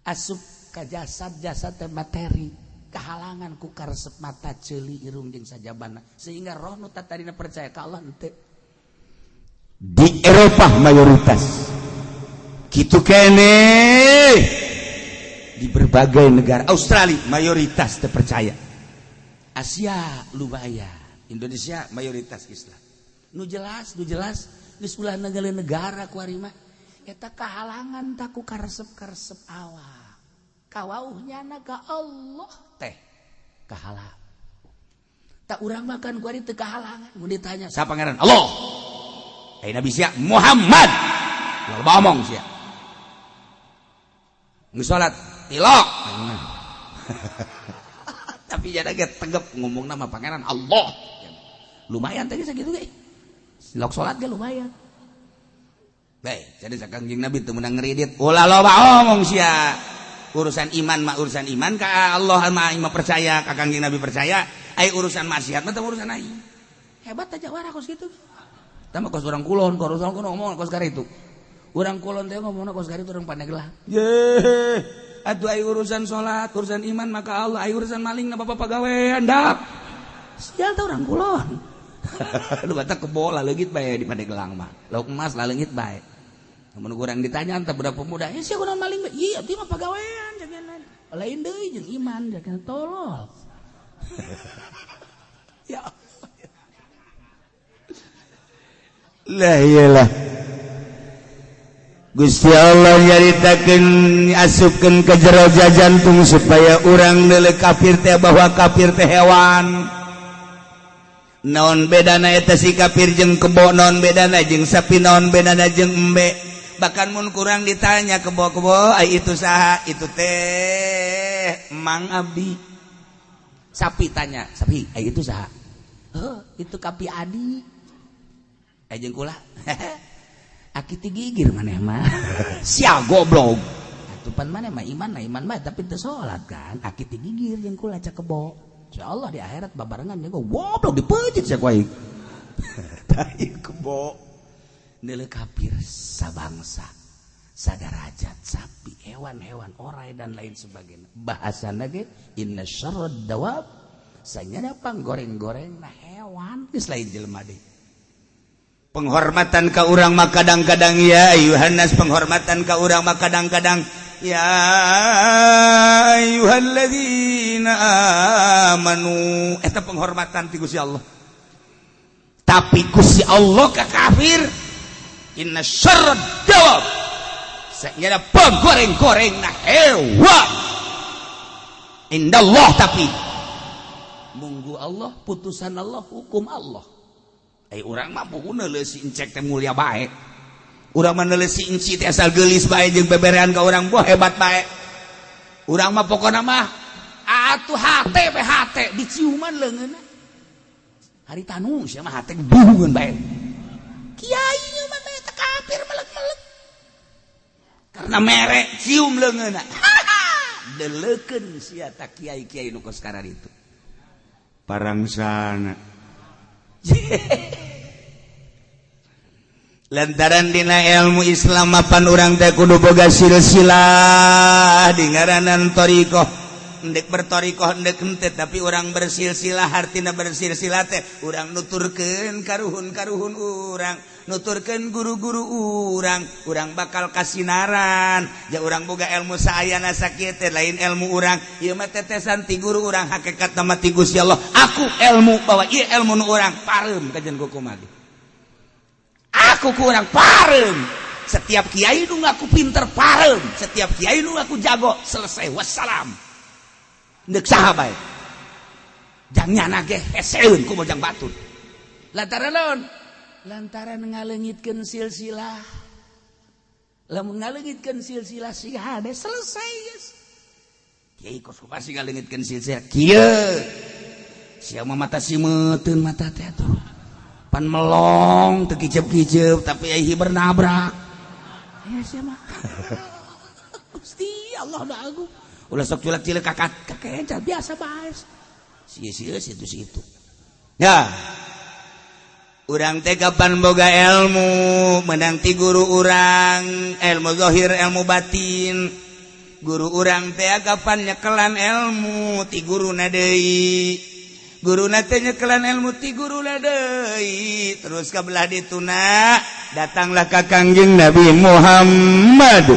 asup ka jasad jasad teh materi kahalangan ku karesep mata ceuli irung jeung sajabana sehingga roh nu tadina percaya ka Allah henteu. Di Eropa mayoritas gitu kene di berbagai negara Australia mayoritas terpercaya Asia lumayan Indonesia mayoritas Islam nu jelas geus ulah negara kuari mah eta kahalangan taku karesep-karesep awak kawauhnya na ka Allah teh kahalang tak urang makan kuari teu kahalangan mun ditanya sa pangeran Allah. Eh Nabi sia Muhammad. Loba omong sia. Geus salat tilok. Tapi jadi ge tegep ngomong nama pangeran Allah. Lumayan tadi sakitu ge. Silok salat ge lumayan. Baik, jadi sakangjeng Nabi teu meunang ngeridit. Ulah loba omong sia. Urusan iman mah urusan iman ka Allah mah aing mah percaya, ka Kangjeng Nabi percaya. Ai urusan maksiat mah teu urusan aing. Hebat aja warah kos kitu. Tama kos urang kulon, kos urang kulon ngomong kos karitu. Urang kulon teh ngomongna kos karitu urang Pandeglang. Ye, atuh ai urusan salat, urusan iman maka Allah, ai urusan maling na bapak pagawean dak. Sial teh urang kulon. Lu kata kebo laleungit bae di Pandeglang mah. Lauk emas laleungit bae. Mun urang ditanya entah budak pemuda, "Eh sia kunaon maling bae?" Iya, abdi mah pagawean jangan. Lain deui jeung iman jangan tolol. Ya lah iyalah. Gusti Allah nyaritakeun, asupkeun ke jero jantung supaya urang neuleuh kafir teh, bahwa kafir teh hewan. Naon bedana eta si kafir jeung kebo? Naon bedana jeung sapi? Naon bedana jeung embe? Bahkan mun kurang ditanya, "Kebo, kebo, ai itu saha?" "Itu teh Mang Abdi." Sapi tanya, "Sapi, ai itu saha?" "Oh, itu Kapi Adi." "Ai jeung kula?" "Aki ti gigir maneh mah sia, goblok. Atuh pan maneh mah iman lah, iman mah, tapi teu salat kan. Aki ti gigir jeung kula," cak kebo. Insyaallah di akhirat babarengan jeung goblok dipeuncit sia ku aing. Tai kebo neuleuh kafir sabangsa, sadarajat sapi, hewan-hewan, orai, dan lain sebagainya. Bahasana ge inna syarrad dawab, sanyana panggoreng-goreng nah hewan geus lain jelema deui. Penghormatan ke urang mah kadang-kadang ya ayyuhannas, penghormatan ke urang mah kadang-kadang ya ayyuhalladzina amanu, eta penghormatan ti Gusti Allah. Tapi Gusti Allah ka kafir, inna syarrad dawab, sanyana penggoreng-goreng nah hewan indallah. Tapi munggu Allah, putusan Allah, hukum Allah. Eh, urang mah buku neuleuh si encek teh mulia bae. Urang mah neuleuh si enci teh asal geulis bae jeung beberean ka urang, boh hebat bae. Urang mah pokona mah atuh hate pe hate diciuman leungeunna. Hari tanu sia mah hate buhungeun bae. Kiai mah teh kafir melek-melek. Karena mere cium leungeunna. Deleukeun sia ta kiai-kiai nu kos itu. Parangsana. Lantaran dina ilmu Islam mapan urang teh kudu boga silsilah di ngaranan thoriqoh. Endek berthoriqoh, endek henteu, tapi urang bersilsilah. Hartina bersilsilah teh urang nuturkeun karuhun-karuhun urang, nuturkeun guru-guru urang. Urang bakal kasinaran ja urang boga ilmu saayana sakieu teh lain ilmu urang, ieu mah tetesan ti guru urang, hakikat mah ti Gusti Allah. Aku ilmu bahwa ieu ilmu nu urang pareum kajian kumaha, aku kurang pareum. Setiap kiai nu ngaku pinter pareum, setiap kiai nu ngaku jago, selesai, wassalam. Ndek saha bae jang nyana ge heseun ku jang batur. Lantaran naon? Lantaran ngaleungitkeun silsilah. Lamun ngaleungitkeun silsilah si hade, selesai, geus. Kiai kos pasti ngaleungitkeun silsilah kieu sia mah, mata simeuteun, mata teh atuh pan melong, teu kicep-kicep, tapi ai hiber nabrak ya sia mah. Gusti Allah da agung, ulah sok culak cilik kakak kakek biasa bae sia sia situ situ ya. Urang teh kapan boga ilmu menang ti guru urang, ilmu zahir, ilmu batin. Guru urang teh kapan nyekelan ilmu ti guru deui, guru teh nyekelan ilmu ti guru deui, terus ka belah dituna datanglah ka Kangjeng Nabi Muhammad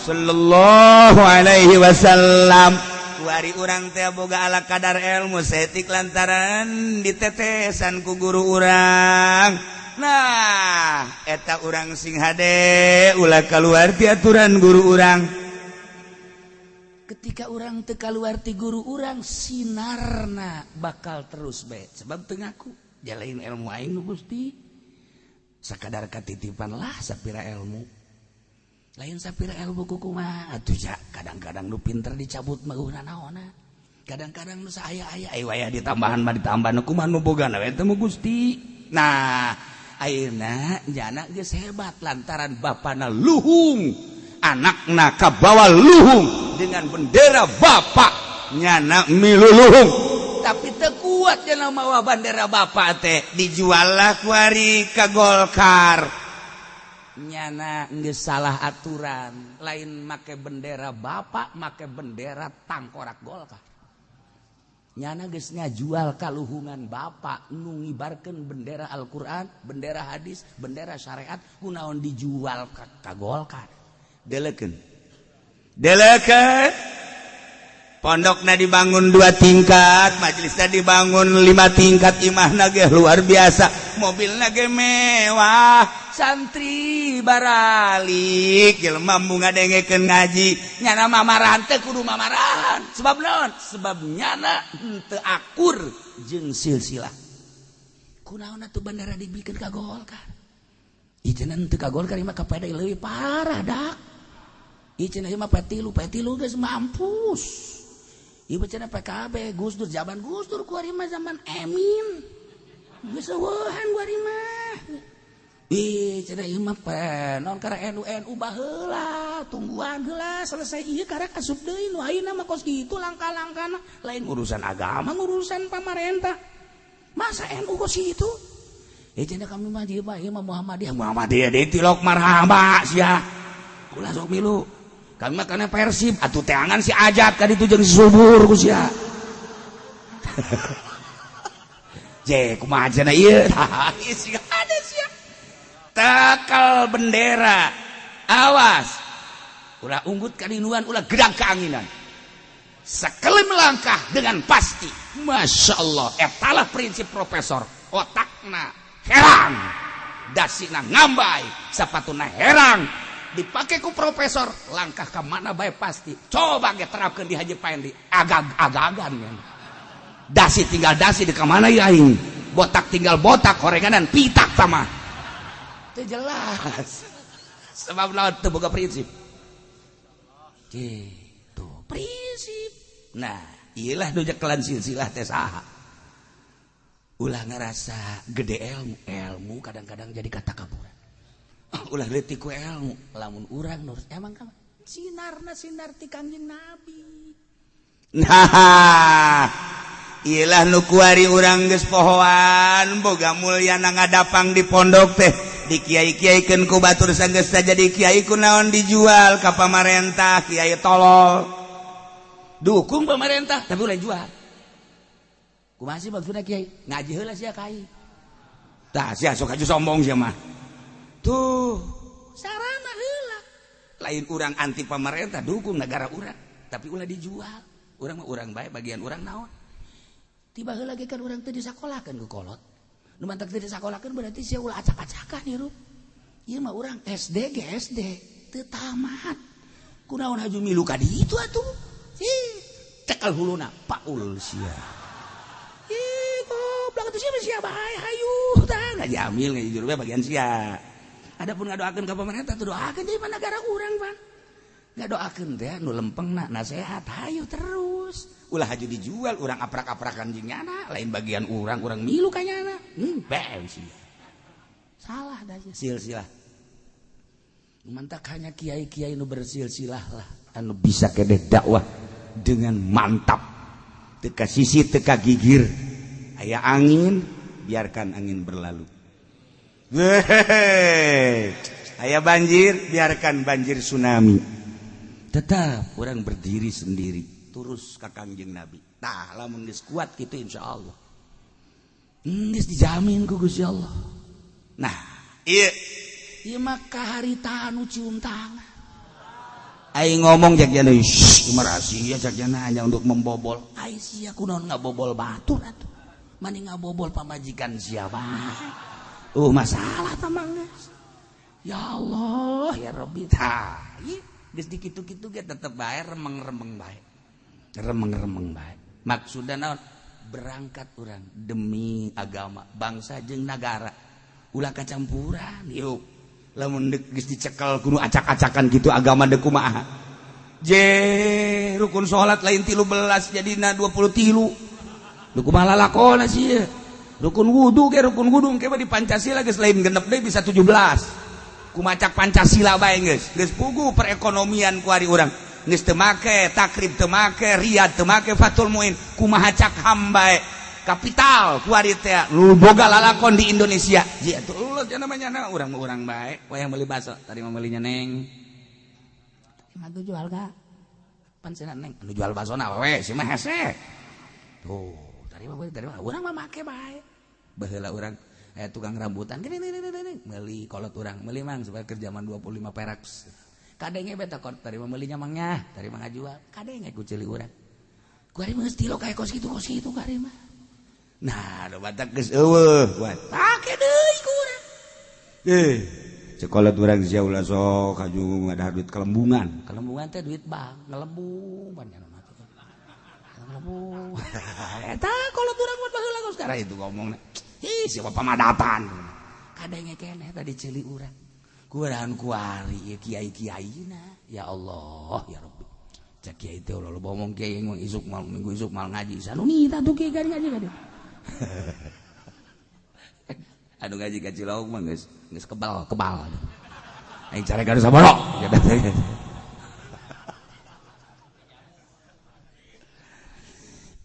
sallallahu alaihi wasallam. Kuari urang teh boga ala kadar ilmu setik lantaran ditetesan ku guru urang. Nah, eta urang sing hade, ulah keluar ti aturan guru urang. Ketika urang teu kaluar ti guru urang, sinarna bakal terus bae, sebab teu ngaku jalain ilmu aing nu Gusti, sakadar katitipan lah sapira ilmu, lain sapira ilmu kukumaha atuh ja. Kadang-kadang nu pinter dicabut mah naonna, kadang-kadang nu saaya-aya, ai waya ditambahan mah ditambahan, kumaha nu bogana we teh Gusti. Nah, ayeuna jana geus hebat lantaran bapana luhung, anakna kabawa luhung dengan bendera bapak, nyana milu luhung, tapi teu kuat jana mawa bendera bapak teh, dijual lah kuari ka Golkar. Nyana geus salah aturan, lain make bendera bapak, make bendera tangkorak Golkar. Nyana geus ngajual kaluhungan bapak nu ngibarkeun bendera Al-Qur'an, bendera hadis, bendera syariat. Kunaon dijual ka Golkar? Delekeun, delekeun. Pondokna dibangun 2 tingkat, majelisnya dibangun 5 tingkat, imahna ge luar biasa, mobilna ge mewah, santri baralik jelema embung ngadengekeun ngaji, nyana mamarahan teh kudu mamarahan. Sebab naon? Sebab nyana henteu akur jeung silsilah. Kunaon atuh bandara dibikeun ka Golkar? Ieu cenah henteu ka Golkar ieu mah ka PDI leuwih parah dak. Ieu cenah ieu mah P3, P3 geus mampus. Ieu cenah PKB Gus Dur zaman Gus Dur kuari mah zaman Emin. Geus eueuhan kuari mah. Ih cenah ieu mah naon karek NU NU baheula, tungguan heula selesai ieu karek asup deui nu ayeuna mah kos kitu langkah-langkahna lain urusan agama urusan pamarentah. Masa NU kos kitu? Eh cenah kami mah ieu mah Muhammadiyah, Muhammadiyah deui tilok marhaba sia. Ulah sok milu. Kami mah kana Persib atuh teangan si Ajat ka ditu jeung si Subur ku sia. Je kumaha cenah ieu? Tah ieu siga ada sia. Tekal bendera. Awas. Ulah unggut kadinuan, ulah gedag keanginan. Sekali melangkah dengan pasti. Masya Allah, etalah prinsip profesor. Otakna herang, dasina ngambay, sapatuna herang. Dipakai ku profesor, langkah ke mana bae pasti. Coba ge terapkeun di Haji Paendi, agag-agagan kan. Dasi tinggal dasi di mana ya aing. Botak tinggal botak, horenganan pitak sama. Itu jelas. Sebab lawan teu boga prinsip. Gitu, prinsip. Nah, iyalah nu jekelan silsilah teh saha. Ulah ngerasa gede ilmu, ilmu kadang-kadang jadi kata kaburan. Ulah leutik ku ilmu, lamun urang nurut emang ka sinarna sinar ti Kangjeng Nabi. Nah, iyalah nu kuari urang geus pohoan boga mulyana ngadapang di pondok teh dikiai-kiaikeun ku batur sanggeus jadi kiai kunaon dijual ka pamarentah, kiai tolol. Dukung pemerintah tapi ulah jual. Kumaha sih maksudna kiai? Ngaji heula sia kai. Tah sia sok aju sombong sia mah. Tuh, sarana heula. Lain urang anti pemerintah, dukung negara urang, tapi ulah dijual. Urang mah urang bae bagian urang naon. Tiba heula ge kan urang teu disakolahkeun ku kolot. Nu mantak teu disakolahkeun berarti sia ulah acak-acakan hirup. Ieu mah urang SD ge SD teu tamat. Kunaon haju milu ka ditu atuh? Ih, cekel huluna paul sia. Ih, goblok atuh sia sia bae hayu tah ngajamil ngajujur bae bagian sia. Adapun ngadoakeun ka pemerintah tuh doakeun jadi negara urang pan. Ngadoakeun teh nu lempengna nasehat hayu terus. Ulah haju dijual urang aprak-aprakan jeung nyana, lain bagian urang, urang milu ka nyana. Bae sia. Salah dah silsilah. Mantak hanya kiai-kiai nu bersilsilah lah anu bisa kedeh dakwah dengan mantap. Teka sisi teka gigir. Aya angin, biarkan angin berlalu. Wehehe. Aya banjir, biarkan banjir tsunami. Tetap orang berdiri sendiri, terus ka Kangjeng Nabi. Tah lamun geus kuat kitu insyaallah. Geus dijamin ku Gusti Allah. Nah, ieu ieu mah kaharita anu cium tangan. Aing ngomong jak jana, shh, rahasia jak jana hanya untuk membobol. Ai sia kunaon ngabobol batur atuh. Mani ngabobol pamajikan sia bae. Masalah tamang geus. Ya Allah, ya Rabbi. Tah, ieu geus dikitu-kitu ge tetep bae remeng-remeng bae. Remeng-remeng bae. Maksudna naon? Berangkat urang demi agama, bangsa jeung nagara. Ulah kacampuran, yuk. Lamun geus dicekel kudu acak-acakan gitu agama deuk kumaha. Je, rukun salat lain 13 jadina 23. Lu kumaha lalakona sih? Rukun wudu ke rukun wudu ke di Pancasila geus lain genep deui bisa 17. Kumacak Pancasila bae geus. Geus pugu perekonomian ku ari urang. Geus teu make takrib teu make riyad teu make Fathul Muin kumaha cak ham bae. Kapital ku ari teh lu boga lalakon di Indonesia. Ji atuh lu namanya na urang mah urang bae. Wayang meuli baso tadi mah meulinya neng. Tadi mah jual ka. Pan cenah neng anu jual baso na we si mah hese. Tuh, tadi mah urang mah make bae. Baheula urang tukang rambutan gini gini meuli kolot urang meuli mang supaya kerjaman 25 perak. Kadenge beta kot tadi mah meulinya mangnya, tadi mah ngajual. Kadenge ku ceuli urang. Kuari mah geus tilok aya kos kitu kuari mah. Nah, do batak geus eueuh kuat. Pake deui ku urang. Sekolah urang sia ulah sok haju ngadahar duit kelembungan. Kelembungan teh duit bank, ngelembung pan ngelembung. Eta kolot urang buat baheula geus sekarang itu ngomongna. Ih, si bapak madatan. Kadenge keneh tadi ceuli urang. Kurang kuari kiai-kiaina. Ya Allah, ya Rabbi. Cek kiai teh ulah loba omong kiai mah isuk mal minggu isuk mal ngaji. Sanuni tah tuh kiai ngaji ka dieu. Anu ngaji ka Cilawang mah geus geus kebal kebal. Aing care gaduh saboro.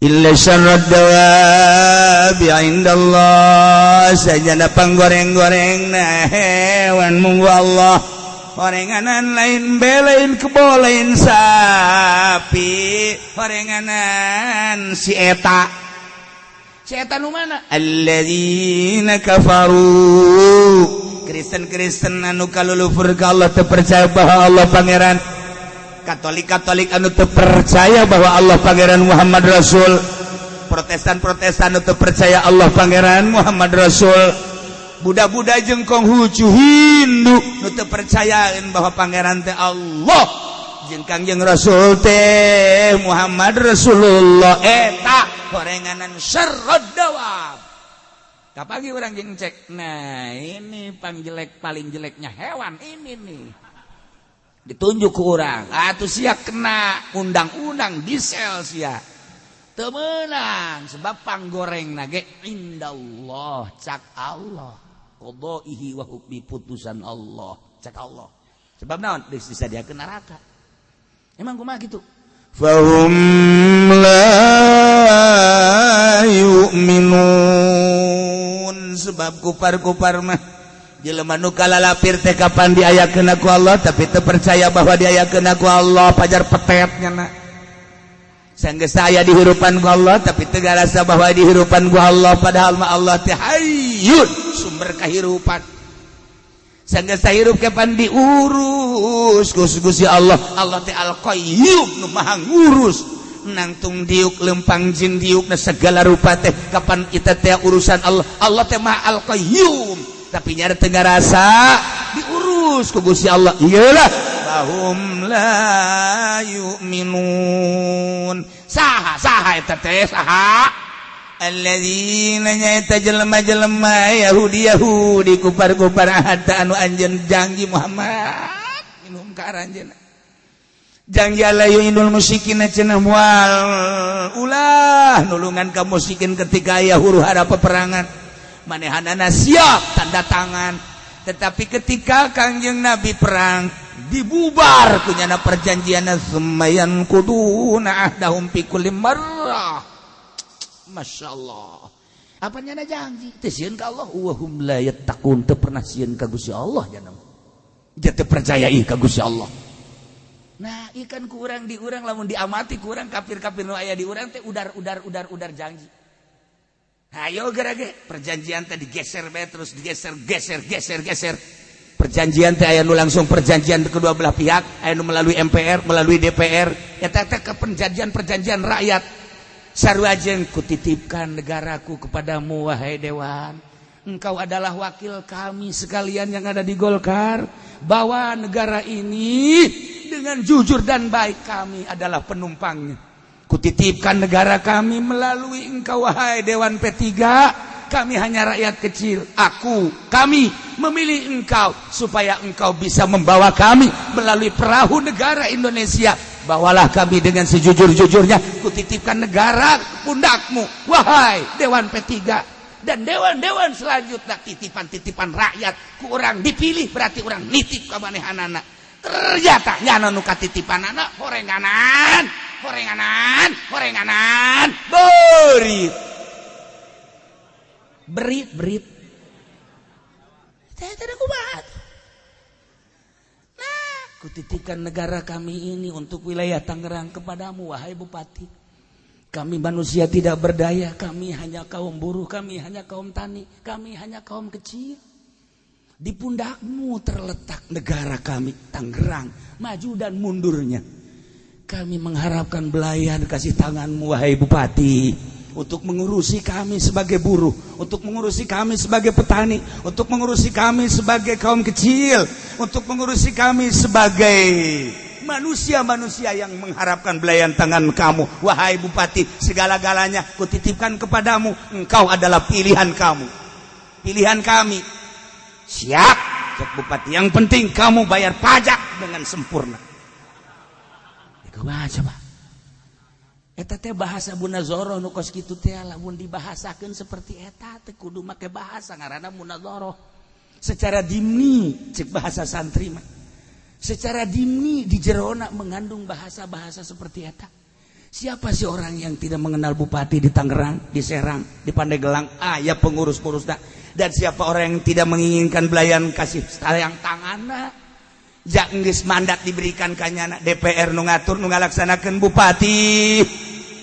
Illa syarrad dawabi indallah sajana panggoreng-goreng na hewan munggu Allah horenganan lain belain kebo lain sapi horenganan si eta si eta nu mana alladzina kafaru Kristen-Kristen anu kalulufur ka Allah teu percaya bahwa Allah pangeran Katolik-Katolik anu teu percaya bahwa Allah pangeran Muhammad Rasul Protestan-Protestan anu teu percaya Allah pangeran Muhammad Rasul Buddha-Buddha jeung Konghucu Hindu nu teu percayaeun bahwa pangeran teh Allah jeung Kangjeng Rasul teh Muhammad Rasulullah eta gorenganan syarrad dawab. Kapagi urang jeung cek nah ini pangjelek paling jeleknya hewan ini nih ditunjuk ke orang atuh sia kena undang-undang diesel sia teu meunang sebab panggoreng nage indallah cak Allah qadaihi wa hukmi putusan Allah cak Allah sebab naon geus disadiakeun neraka emang kumaha kitu fahum la yu'minun sebab kupar-kupar mah jelema nu kalalapir teh kapan diayakeun ku Allah tapi teu percaya bahwa diayakeun ku Allah pajar petet nya sanggeus aya dihirupan ku Allah tapi teu garasa bahwa dihirupan ku Allah padahal mah Allah teh hayyun sumber kahirupan sanggeus hirup kapan diurus ku Gusti Allah Allah teh Al-Qayyum nu maha ngurus nangtung diuk lempang jin diuk na segala rupa teh kapan kita teh urusan Allah Allah teh maha Al-Qayyum tapi nyari tengah rasa diurus ku Gusti Allah iyalah bahum la yu'minun saha saha eta teh saha alladzina nyaeta jelema-jelema Yahudi Yahudi kupar-kupar hatta anu anjeun janji Muhammad minum ka aranjeunna janji la yu'minul musyrikin cenah moal ulah nulungan ka musyrikin ketika aya huru-hara peperangan manehanana siap tanda tangan tetapi ketika Kangjeng Nabi perang dibubar kunyana perjanjian semayan kuduna ahdahum fi kulli marrah masyaallah apa nyana janji teu sieun ka Allah wa hum la yattaqun teu pernah sieun ka Gusti Allah nya dia teu percaya ka Gusti Allah nah ikan kurang di urang lamun diamati kurang kafir-kafir nu aya di urang teh udar-udar udar-udar janji ayo gara-gara perjanjian teh digeser bae terus digeser geser geser geser perjanjian teh aya nu langsung perjanjian kedua belah pihak aya nu melalui MPR melalui DPR eta teh ke perjanjian-perjanjian rakyat sarua jeung kutitipkan negaraku kepadamu wahai dewan engkau adalah wakil kami sekalian yang ada di Golkar bawa negara ini dengan jujur dan baik kami adalah penumpangnya kutitipkan negara kami melalui engkau wahai Dewan P3 kami hanya rakyat kecil aku kami memilih engkau supaya engkau bisa membawa kami melalui perahu negara Indonesia bawalah kami dengan sejujur-jujurnya kutitipkan negara pundakmu wahai Dewan P3 dan dewan-dewan selanjutnya titipan-titipan rakyat ku orang dipilih berarti orang nitip ka manehanana ternyata nyana nu katitipanana horenganan horenganan horenganan berit berit berit saya tidak kumaha nah kutitipkan negara kami ini untuk wilayah Tangerang kepadamu wahai bupati kami manusia tidak berdaya kami hanya kaum buruh kami hanya kaum tani kami hanya kaum kecil di pundakmu terletak negara kami Tangerang maju dan mundurnya Kami mengharapkan belayan kasih tanganmu wahai bupati untuk mengurusi kami sebagai buruh, untuk mengurusi kami sebagai petani, untuk mengurusi kami sebagai kaum kecil, untuk mengurusi kami sebagai manusia-manusia yang mengharapkan belayan tangan kamu. Wahai bupati, segala-galanya kutitipkan kepadamu. Engkau adalah pilihan kamu, pilihan kami. Siap, cek bupati. Yang penting kamu bayar pajak dengan sempurna. Kumaha coba? Eta teh bahasa munazoroh nu kos kitu teh, lamun dibahasakeun seperti eta teh kudu make bahasa ngaranna munazoroh. Secara dimni, cek bahasa santri mah. Secara dimni di jerona mengandung bahasa-bahasa seperti eta. Siapa sih orang yang tidak mengenal bupati di Tangerang, di Serang, di Pandeglang? Ah, ya pengurus-pengurus. Dan siapa orang yang tidak menginginkan belayan kasih sayang tanganna? Jak geus mandat diberikan ka nyana, DPR nu ngatur, nu ngalaksanakeun bupati.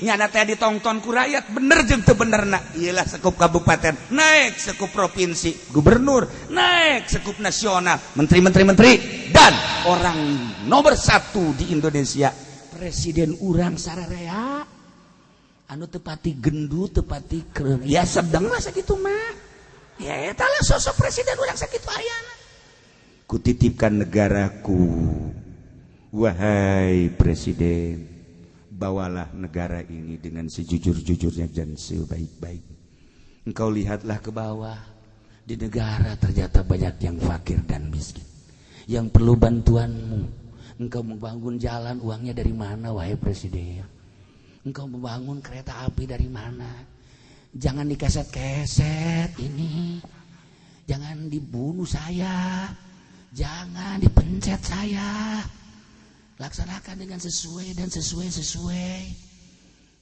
Nyana teh ditongton ku rakyat, bener jeung teu benerna. Iyalah, sekup kabupaten, naik sekup provinsi, gubernur, naik sekup nasional, menteri-menteri, menteri, dan orang nomor satu di Indonesia, presiden urang sararea anu tepati gendut, tepati keren ya, sedang lah sakitu mah ya. Eta lah sosok presiden urang sakitu ayana. Kutitipkan negaraku, wahai presiden, bawalah negara ini dengan sejujur-jujurnya dan sebaik-baik. Engkau lihatlah ke bawah, di negara ternyata banyak yang fakir dan miskin yang perlu bantuanmu. Engkau membangun jalan, uangnya dari mana, wahai presiden? Engkau membangun kereta api dari mana? Jangan dikeset-keset ini, jangan dibunuh saya, jangan dipencet saya. Laksanakan dengan sesuai dan sesuai sesuai.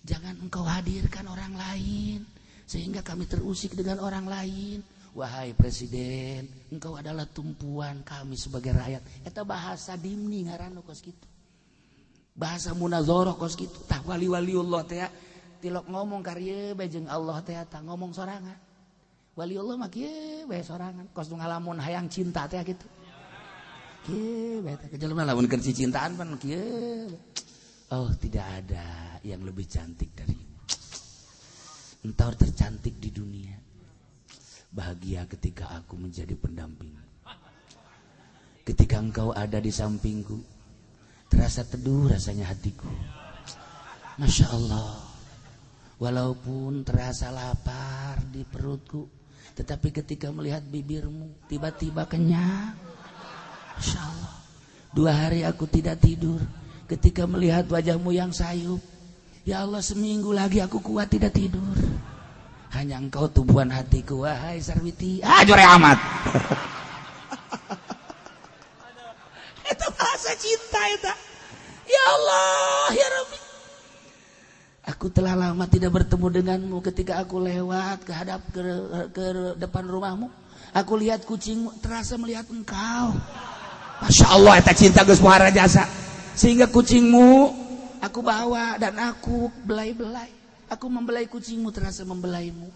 Jangan engkau hadirkan orang lain sehingga kami terusik dengan orang lain. Wahai presiden, engkau adalah tumpuan kami sebagai rakyat. Eta bahasa dimni ngaranna kos kitu, bahasa munazoroh kos kitu. Tah, wali-wali Allah teh tilok ngomong karya bae jeung Allah teh, tah ngomong sorangan. Wali Allah mah kieu bae sorangan, kos nu ngalamun hayang cinta teh kitu. Kieu bae teh jelema lamun keur cintaan pan kieu. Oh, tidak ada yang lebih cantik darimu. Engkau tercantik di dunia. Bahagia ketika aku menjadi pendamping. Ketika engkau ada di sampingku, terasa teduh rasanya hatiku. Masya Allah. Walaupun terasa lapar di perutku, tetapi ketika melihat bibirmu, tiba-tiba kenyang. Masya Allah. 2 hari aku tidak tidur. Ketika melihat wajahmu yang sayup, ya Allah, seminggu lagi aku kuat tidak tidur. Hanya engkau tumpuan hatiku, wahai Sarwiti. Ah, jore amat. Itu bahasa cinta itu. Ya Allah, ya Rabbi. Aku telah lama tidak bertemu denganmu. Ketika aku lewat ke hadap ke depan rumahmu, aku lihat kucingmu, terasa melihat engkau. Masya Allah, eta cinta geus muhara jasa. Sehingga kucingmu aku bawa dan aku belai-belai. Aku membelai kucingmu, terasa membelaimu.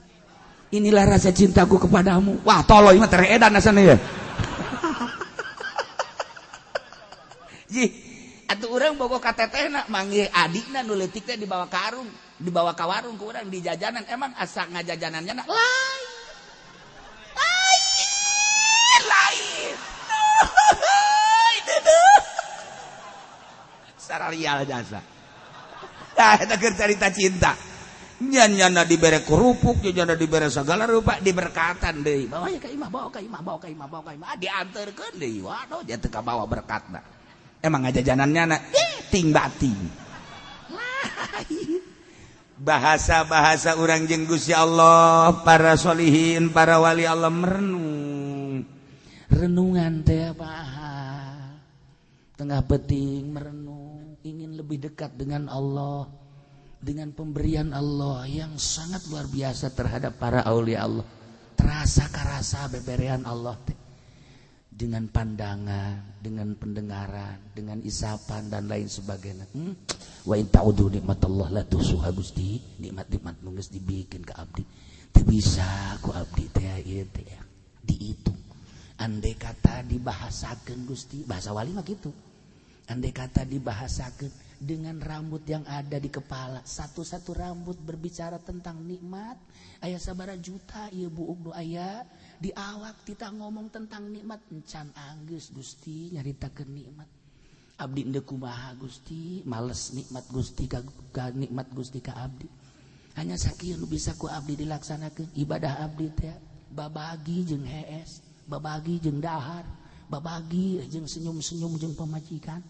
Inilah rasa cintaku kepadamu. Wah, toloy mah teredan asana ya. Jih, atuh urang bogo ka tetehna manggih adikna nu leutik teh dibawa ka warung, dibawa ka warung ku urang di jajanan. Emang asa ngajajanannya na lain. Lain, lain. Sararial jasa. Nah, eta keur carita cinta. Nyana dibere kerupuk, nyana dibere segala rupa, diberkatan deui. Bawa ya ka imah, bawa ka imah, bawa ka imah, bawa ka imah. Ah, dianterkeun deui. Waduh, dia teu kabawa berkatna. Emang ngajajanannya na ting bating. Bahasa-bahasa urang jeung Gusti Allah, para solihin, para wali Allah merenung. Renungan teh apa? Tengah peting merenung, ingin lebih dekat dengan Allah, dengan pemberian Allah yang sangat luar biasa terhadap para aulia Allah. Terasa karasa beberean Allah teh. Dengan pandangan, dengan pendengaran, dengan isapan dan lain sebagainya. Wa in ta'udu nikmatallah la tuhsuha. Gusti, nikmat-nikmat nu geus dibikin ke abdi. Teu bisa ku abdi teh ieu teh dihitung. Andai kata dibahasakeun, Gusti, bahasa wali mah kitu. Andai kata dibahasakeun, Dengan rambut yang ada di kepala, satu-satu rambut berbicara tentang nikmat. Aya sabara juta ieu buuk nu aya di awak tita ngomong tentang nikmat encan anggeus Gusti nyaritakeun nikmat. Abdi endeu kumaha Gusti, males nikmat Gusti ka nikmat Gusti ka abdi. Hanya sakieu nu bisa ku abdi dilaksanakeun ibadah abdi teh babagi jeung hees, babagi jeung dahar, babagi jeung senyum-senyum jeung pamajikan,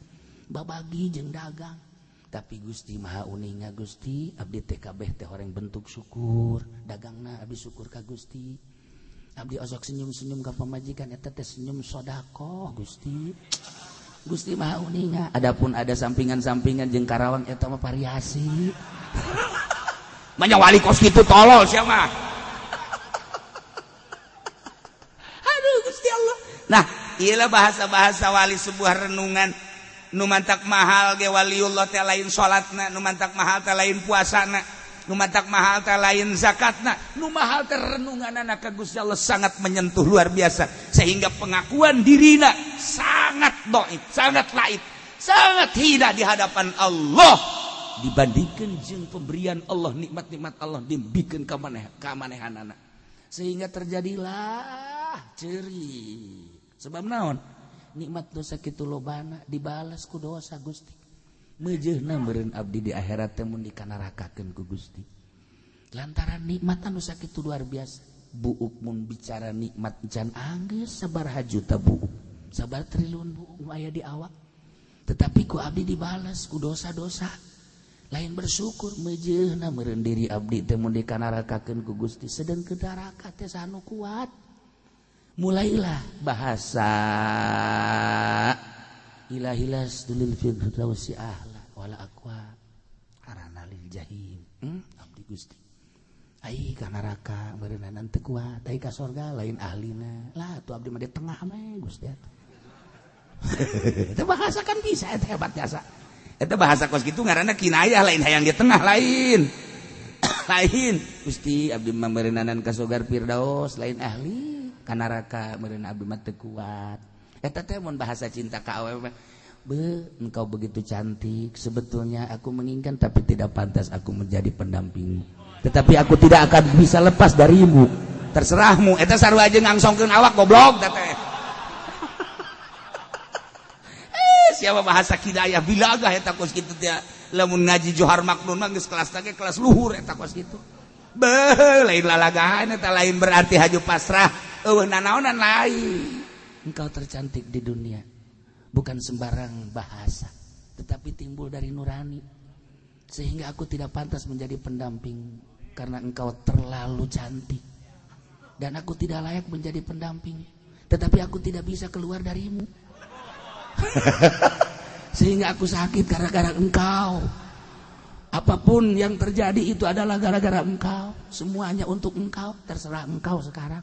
babagi jeung dagang. Tapi Gusti Maha uninga Gusti, abdi teh kabeh teh horeng bentuk syukur, dagangna abdi syukur ka Gusti. Abdi osok senyum-senyum ka pamajikan eta teh senyum sedekah Gusti. Gusti Maha uninga. Adapun ada sampingan-sampingan jeung Karawang eta mah variasi. Manya wali kos kitu tolol sia mah. Aduh Gusti Allah. Nah, iyalah bahasa-bahasa wali sebuah renungan. Nu mantak mahal ge waliullah teh lain salatna, nu mantak mahal teh lain puasana, nu mantak mahal teh lain zakatna, nu mahal teh renunganana ka Gusti Allah sangat menyentuh luar biasa sehingga pengakuan dirina sangat dhaif, sangat laif, sangat hina di hadapan Allah dibandingkan jeung pemberian Allah, nikmat-nikmat Allah dibikeun ka maneh ka manehanana sehingga terjadilah ceri. Sebab naon? Nikmat dosa kitu lobana dibalas ku dosa Gusti. Meujeuhna meureun abdi di akhirat teh mun dikanarakakeun ku Gusti. Lantaran nikmat anu sakitu luar biasa. Buuk mun bicara nikmat can anggeus sabaraha juta buuk, sabar triliun buuk nu aya di awak. Tetapi ku abdi dibalas ku dosa-dosa. Lain bersyukur meujeuhna meureun diri abdi teh mun dikanarakakeun ku Gusti. Sedengkeun neraka teh sanu kuat. Mulailah bahasa ilahilas dulil firdausi ahla wala aqwa arana lil jahim. Abdi Gusti ai ka neraka beureunan teu kuat, ai ka sorga lain ahlina lah atuh abdi mah di tengah mah Gusti atuh. Eta bahasa kan bisa eta hebat jasa. Eta bahasa kos kitu ngaranna kinayah lain hayang di tengah lain. Lain Gusti abdi mah beureunanan ka sorga firdaus lain ahli. Ka neraka meureun abdi mah teu kuat. Eta teh mun bahasa cinta ka awewe, be engkau begitu cantik, sebetulnya aku menginginkan tapi tidak pantas aku menjadi pendampingmu. Tetapi aku tidak akan bisa lepas darimu. Terserahmu. Eta sarua jeung ngangsongkeun awak goblok teh. Siapa bahasa kidayah bilagah eta kos kitu teh. Lamun ngaji Johar Maknun mah geus kelas teh kelas luhur eta kos kitu. Beuh, lain lalagahan eta lain berarti haju pasrah. Eueuh nanaonan lain. Engkau tercantik di dunia. Bukan sembarang bahasa, tetapi timbul dari nurani. Sehingga aku tidak pantas menjadi pendamping karena engkau terlalu cantik. Dan aku tidak layak menjadi pendamping, tetapi aku tidak bisa keluar darimu. Sehingga aku sakit gara-gara engkau. Apapun yang terjadi itu adalah gara-gara engkau. Semuanya untuk engkau, terserah engkau sekarang.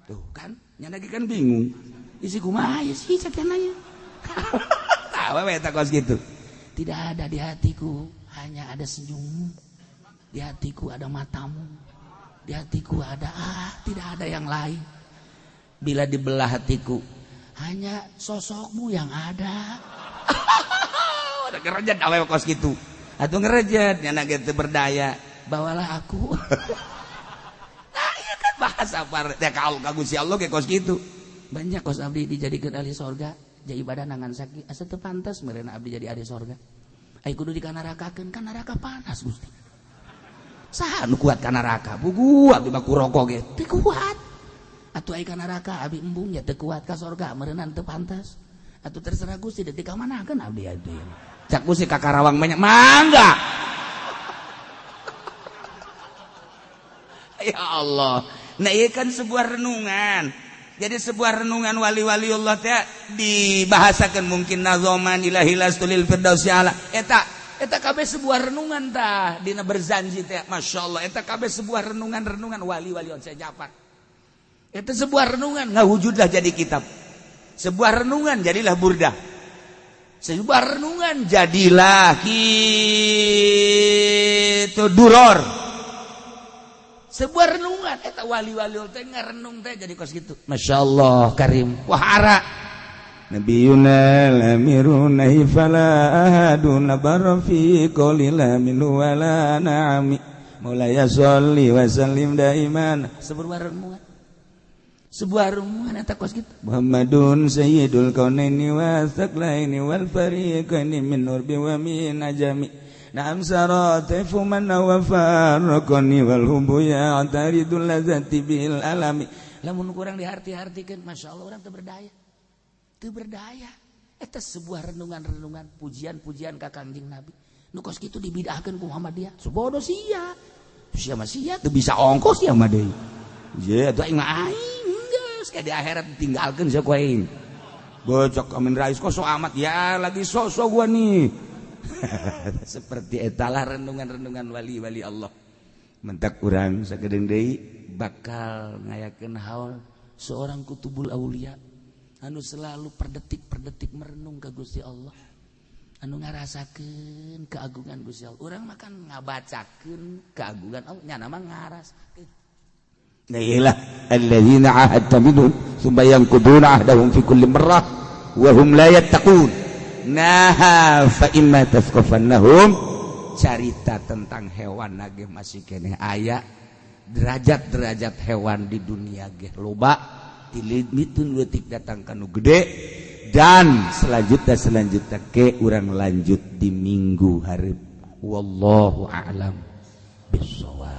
Tuh kan, nya lagi kan bingung. Isi kumaha ya sih cek nanya. Tahu we eta kos gitu. Tidak ada di hatiku, hanya ada senyummu. Di hatiku ada matamu. Di hatiku ada tidak ada yang lain. Bila dibelah hatiku, hanya sosokmu yang ada. Udah ngerejet awewe kos gitu. Atuh ngerejet nya ge teu berdaya. Bawalah aku. Bahasa teh ka Gusti Allah ge kos kitu. Banyak kos abdi dijadikeun ahli sorga, jadi ibadah nangan sakit asa teu pantas meureun abdi jadi ahli sorga. Ai kudu dikanarakakeun, kan neraka panas Gusti. Saha nu kuat ka neraka? Bugu abdi mah ku rokok ge teu kuat. Atuh ai ka neraka abdi embung nya teu kuat ka sorga meureunnan teu pantas. Atuh terserah Gusti deui dikamanakeun abdi abdi. Cak Gusti ka Karawang banyak mangga. Ya Allah. Nah iya kan sebuah renungan. Jadi sebuah renungan wali-wali Allah teh dibahasakan mungkin nazoman ilahi lastulil firdausi ala. Eta eta kabeh sebuah renungan tah dina berzanji teh. Masya Allah eta kabeh sebuah renungan-renungan wali-wali on saya Jafar. Eta sebuah renungan ngawujudlah jadi kitab. Sebuah renungan jadilah burdah. Sebuah renungan jadilah kitu duror. Sebuah renungan eta wali-wali teh ngarenung teh jadi kos gitu. Masya Allah karim. Wah ara. Nabiyuna al-amiru nahi fala ahadun barra fi qawli minhu wala na'ami Maulaya sholli wa sallim daiman. Sebuah renungan, sebuah renungan eta kos kitu. Muhammadun sayyidul kaunaini wa thaqlaini wal fariqaini min nurbi wa min ajami. Naam saratifu man wa farqani wal hubu ya'taridul ladzati bil alami. Lamun kurang diharti-hartikeun, masyaallah, urang teu berdaya. Teu berdaya. Eta sebuah renungan-renungan, pujian-pujian ka Kangjeng Nabi. Nu kos kitu dibidahkeun ku Muhammadiyah. Subodo sia. Sia mah sia teu bisa ongkos sia mah deui. Ye atuh aing mah aing geus ka di akhirat ditinggalkeun sia ku aing. Bocok Amin Rais kok sok amat ya, lagi sok-sok gua nih. Seperti etalah renungan-renungan wali-wali Allah. Mentak urang sakedeung deui bakal ngayakeun haul seorang kutubul aulia anu selalu per detik per detik merenung ke Gusti Allah, anu ngarasakeun keagungan Gusti Allah. Urang makan ngabacakeun keagungan Allah, nyana mah ngarasakeun. Nah, iyalah, alladzina ahadta minhum tsumma yanquduna ahdahum fi kulli marrah wa hum la yattaqun. Nah, fa imma tafqafannahum, carita tentang hewan ge masih keneh aya, derajat-derajat hewan di dunia ge loba, mitun leutik datang kanu gede, dan selanjutnya selanjutnya ke urang lanjut di minggu hareup. Wallahu a'lam bissawab.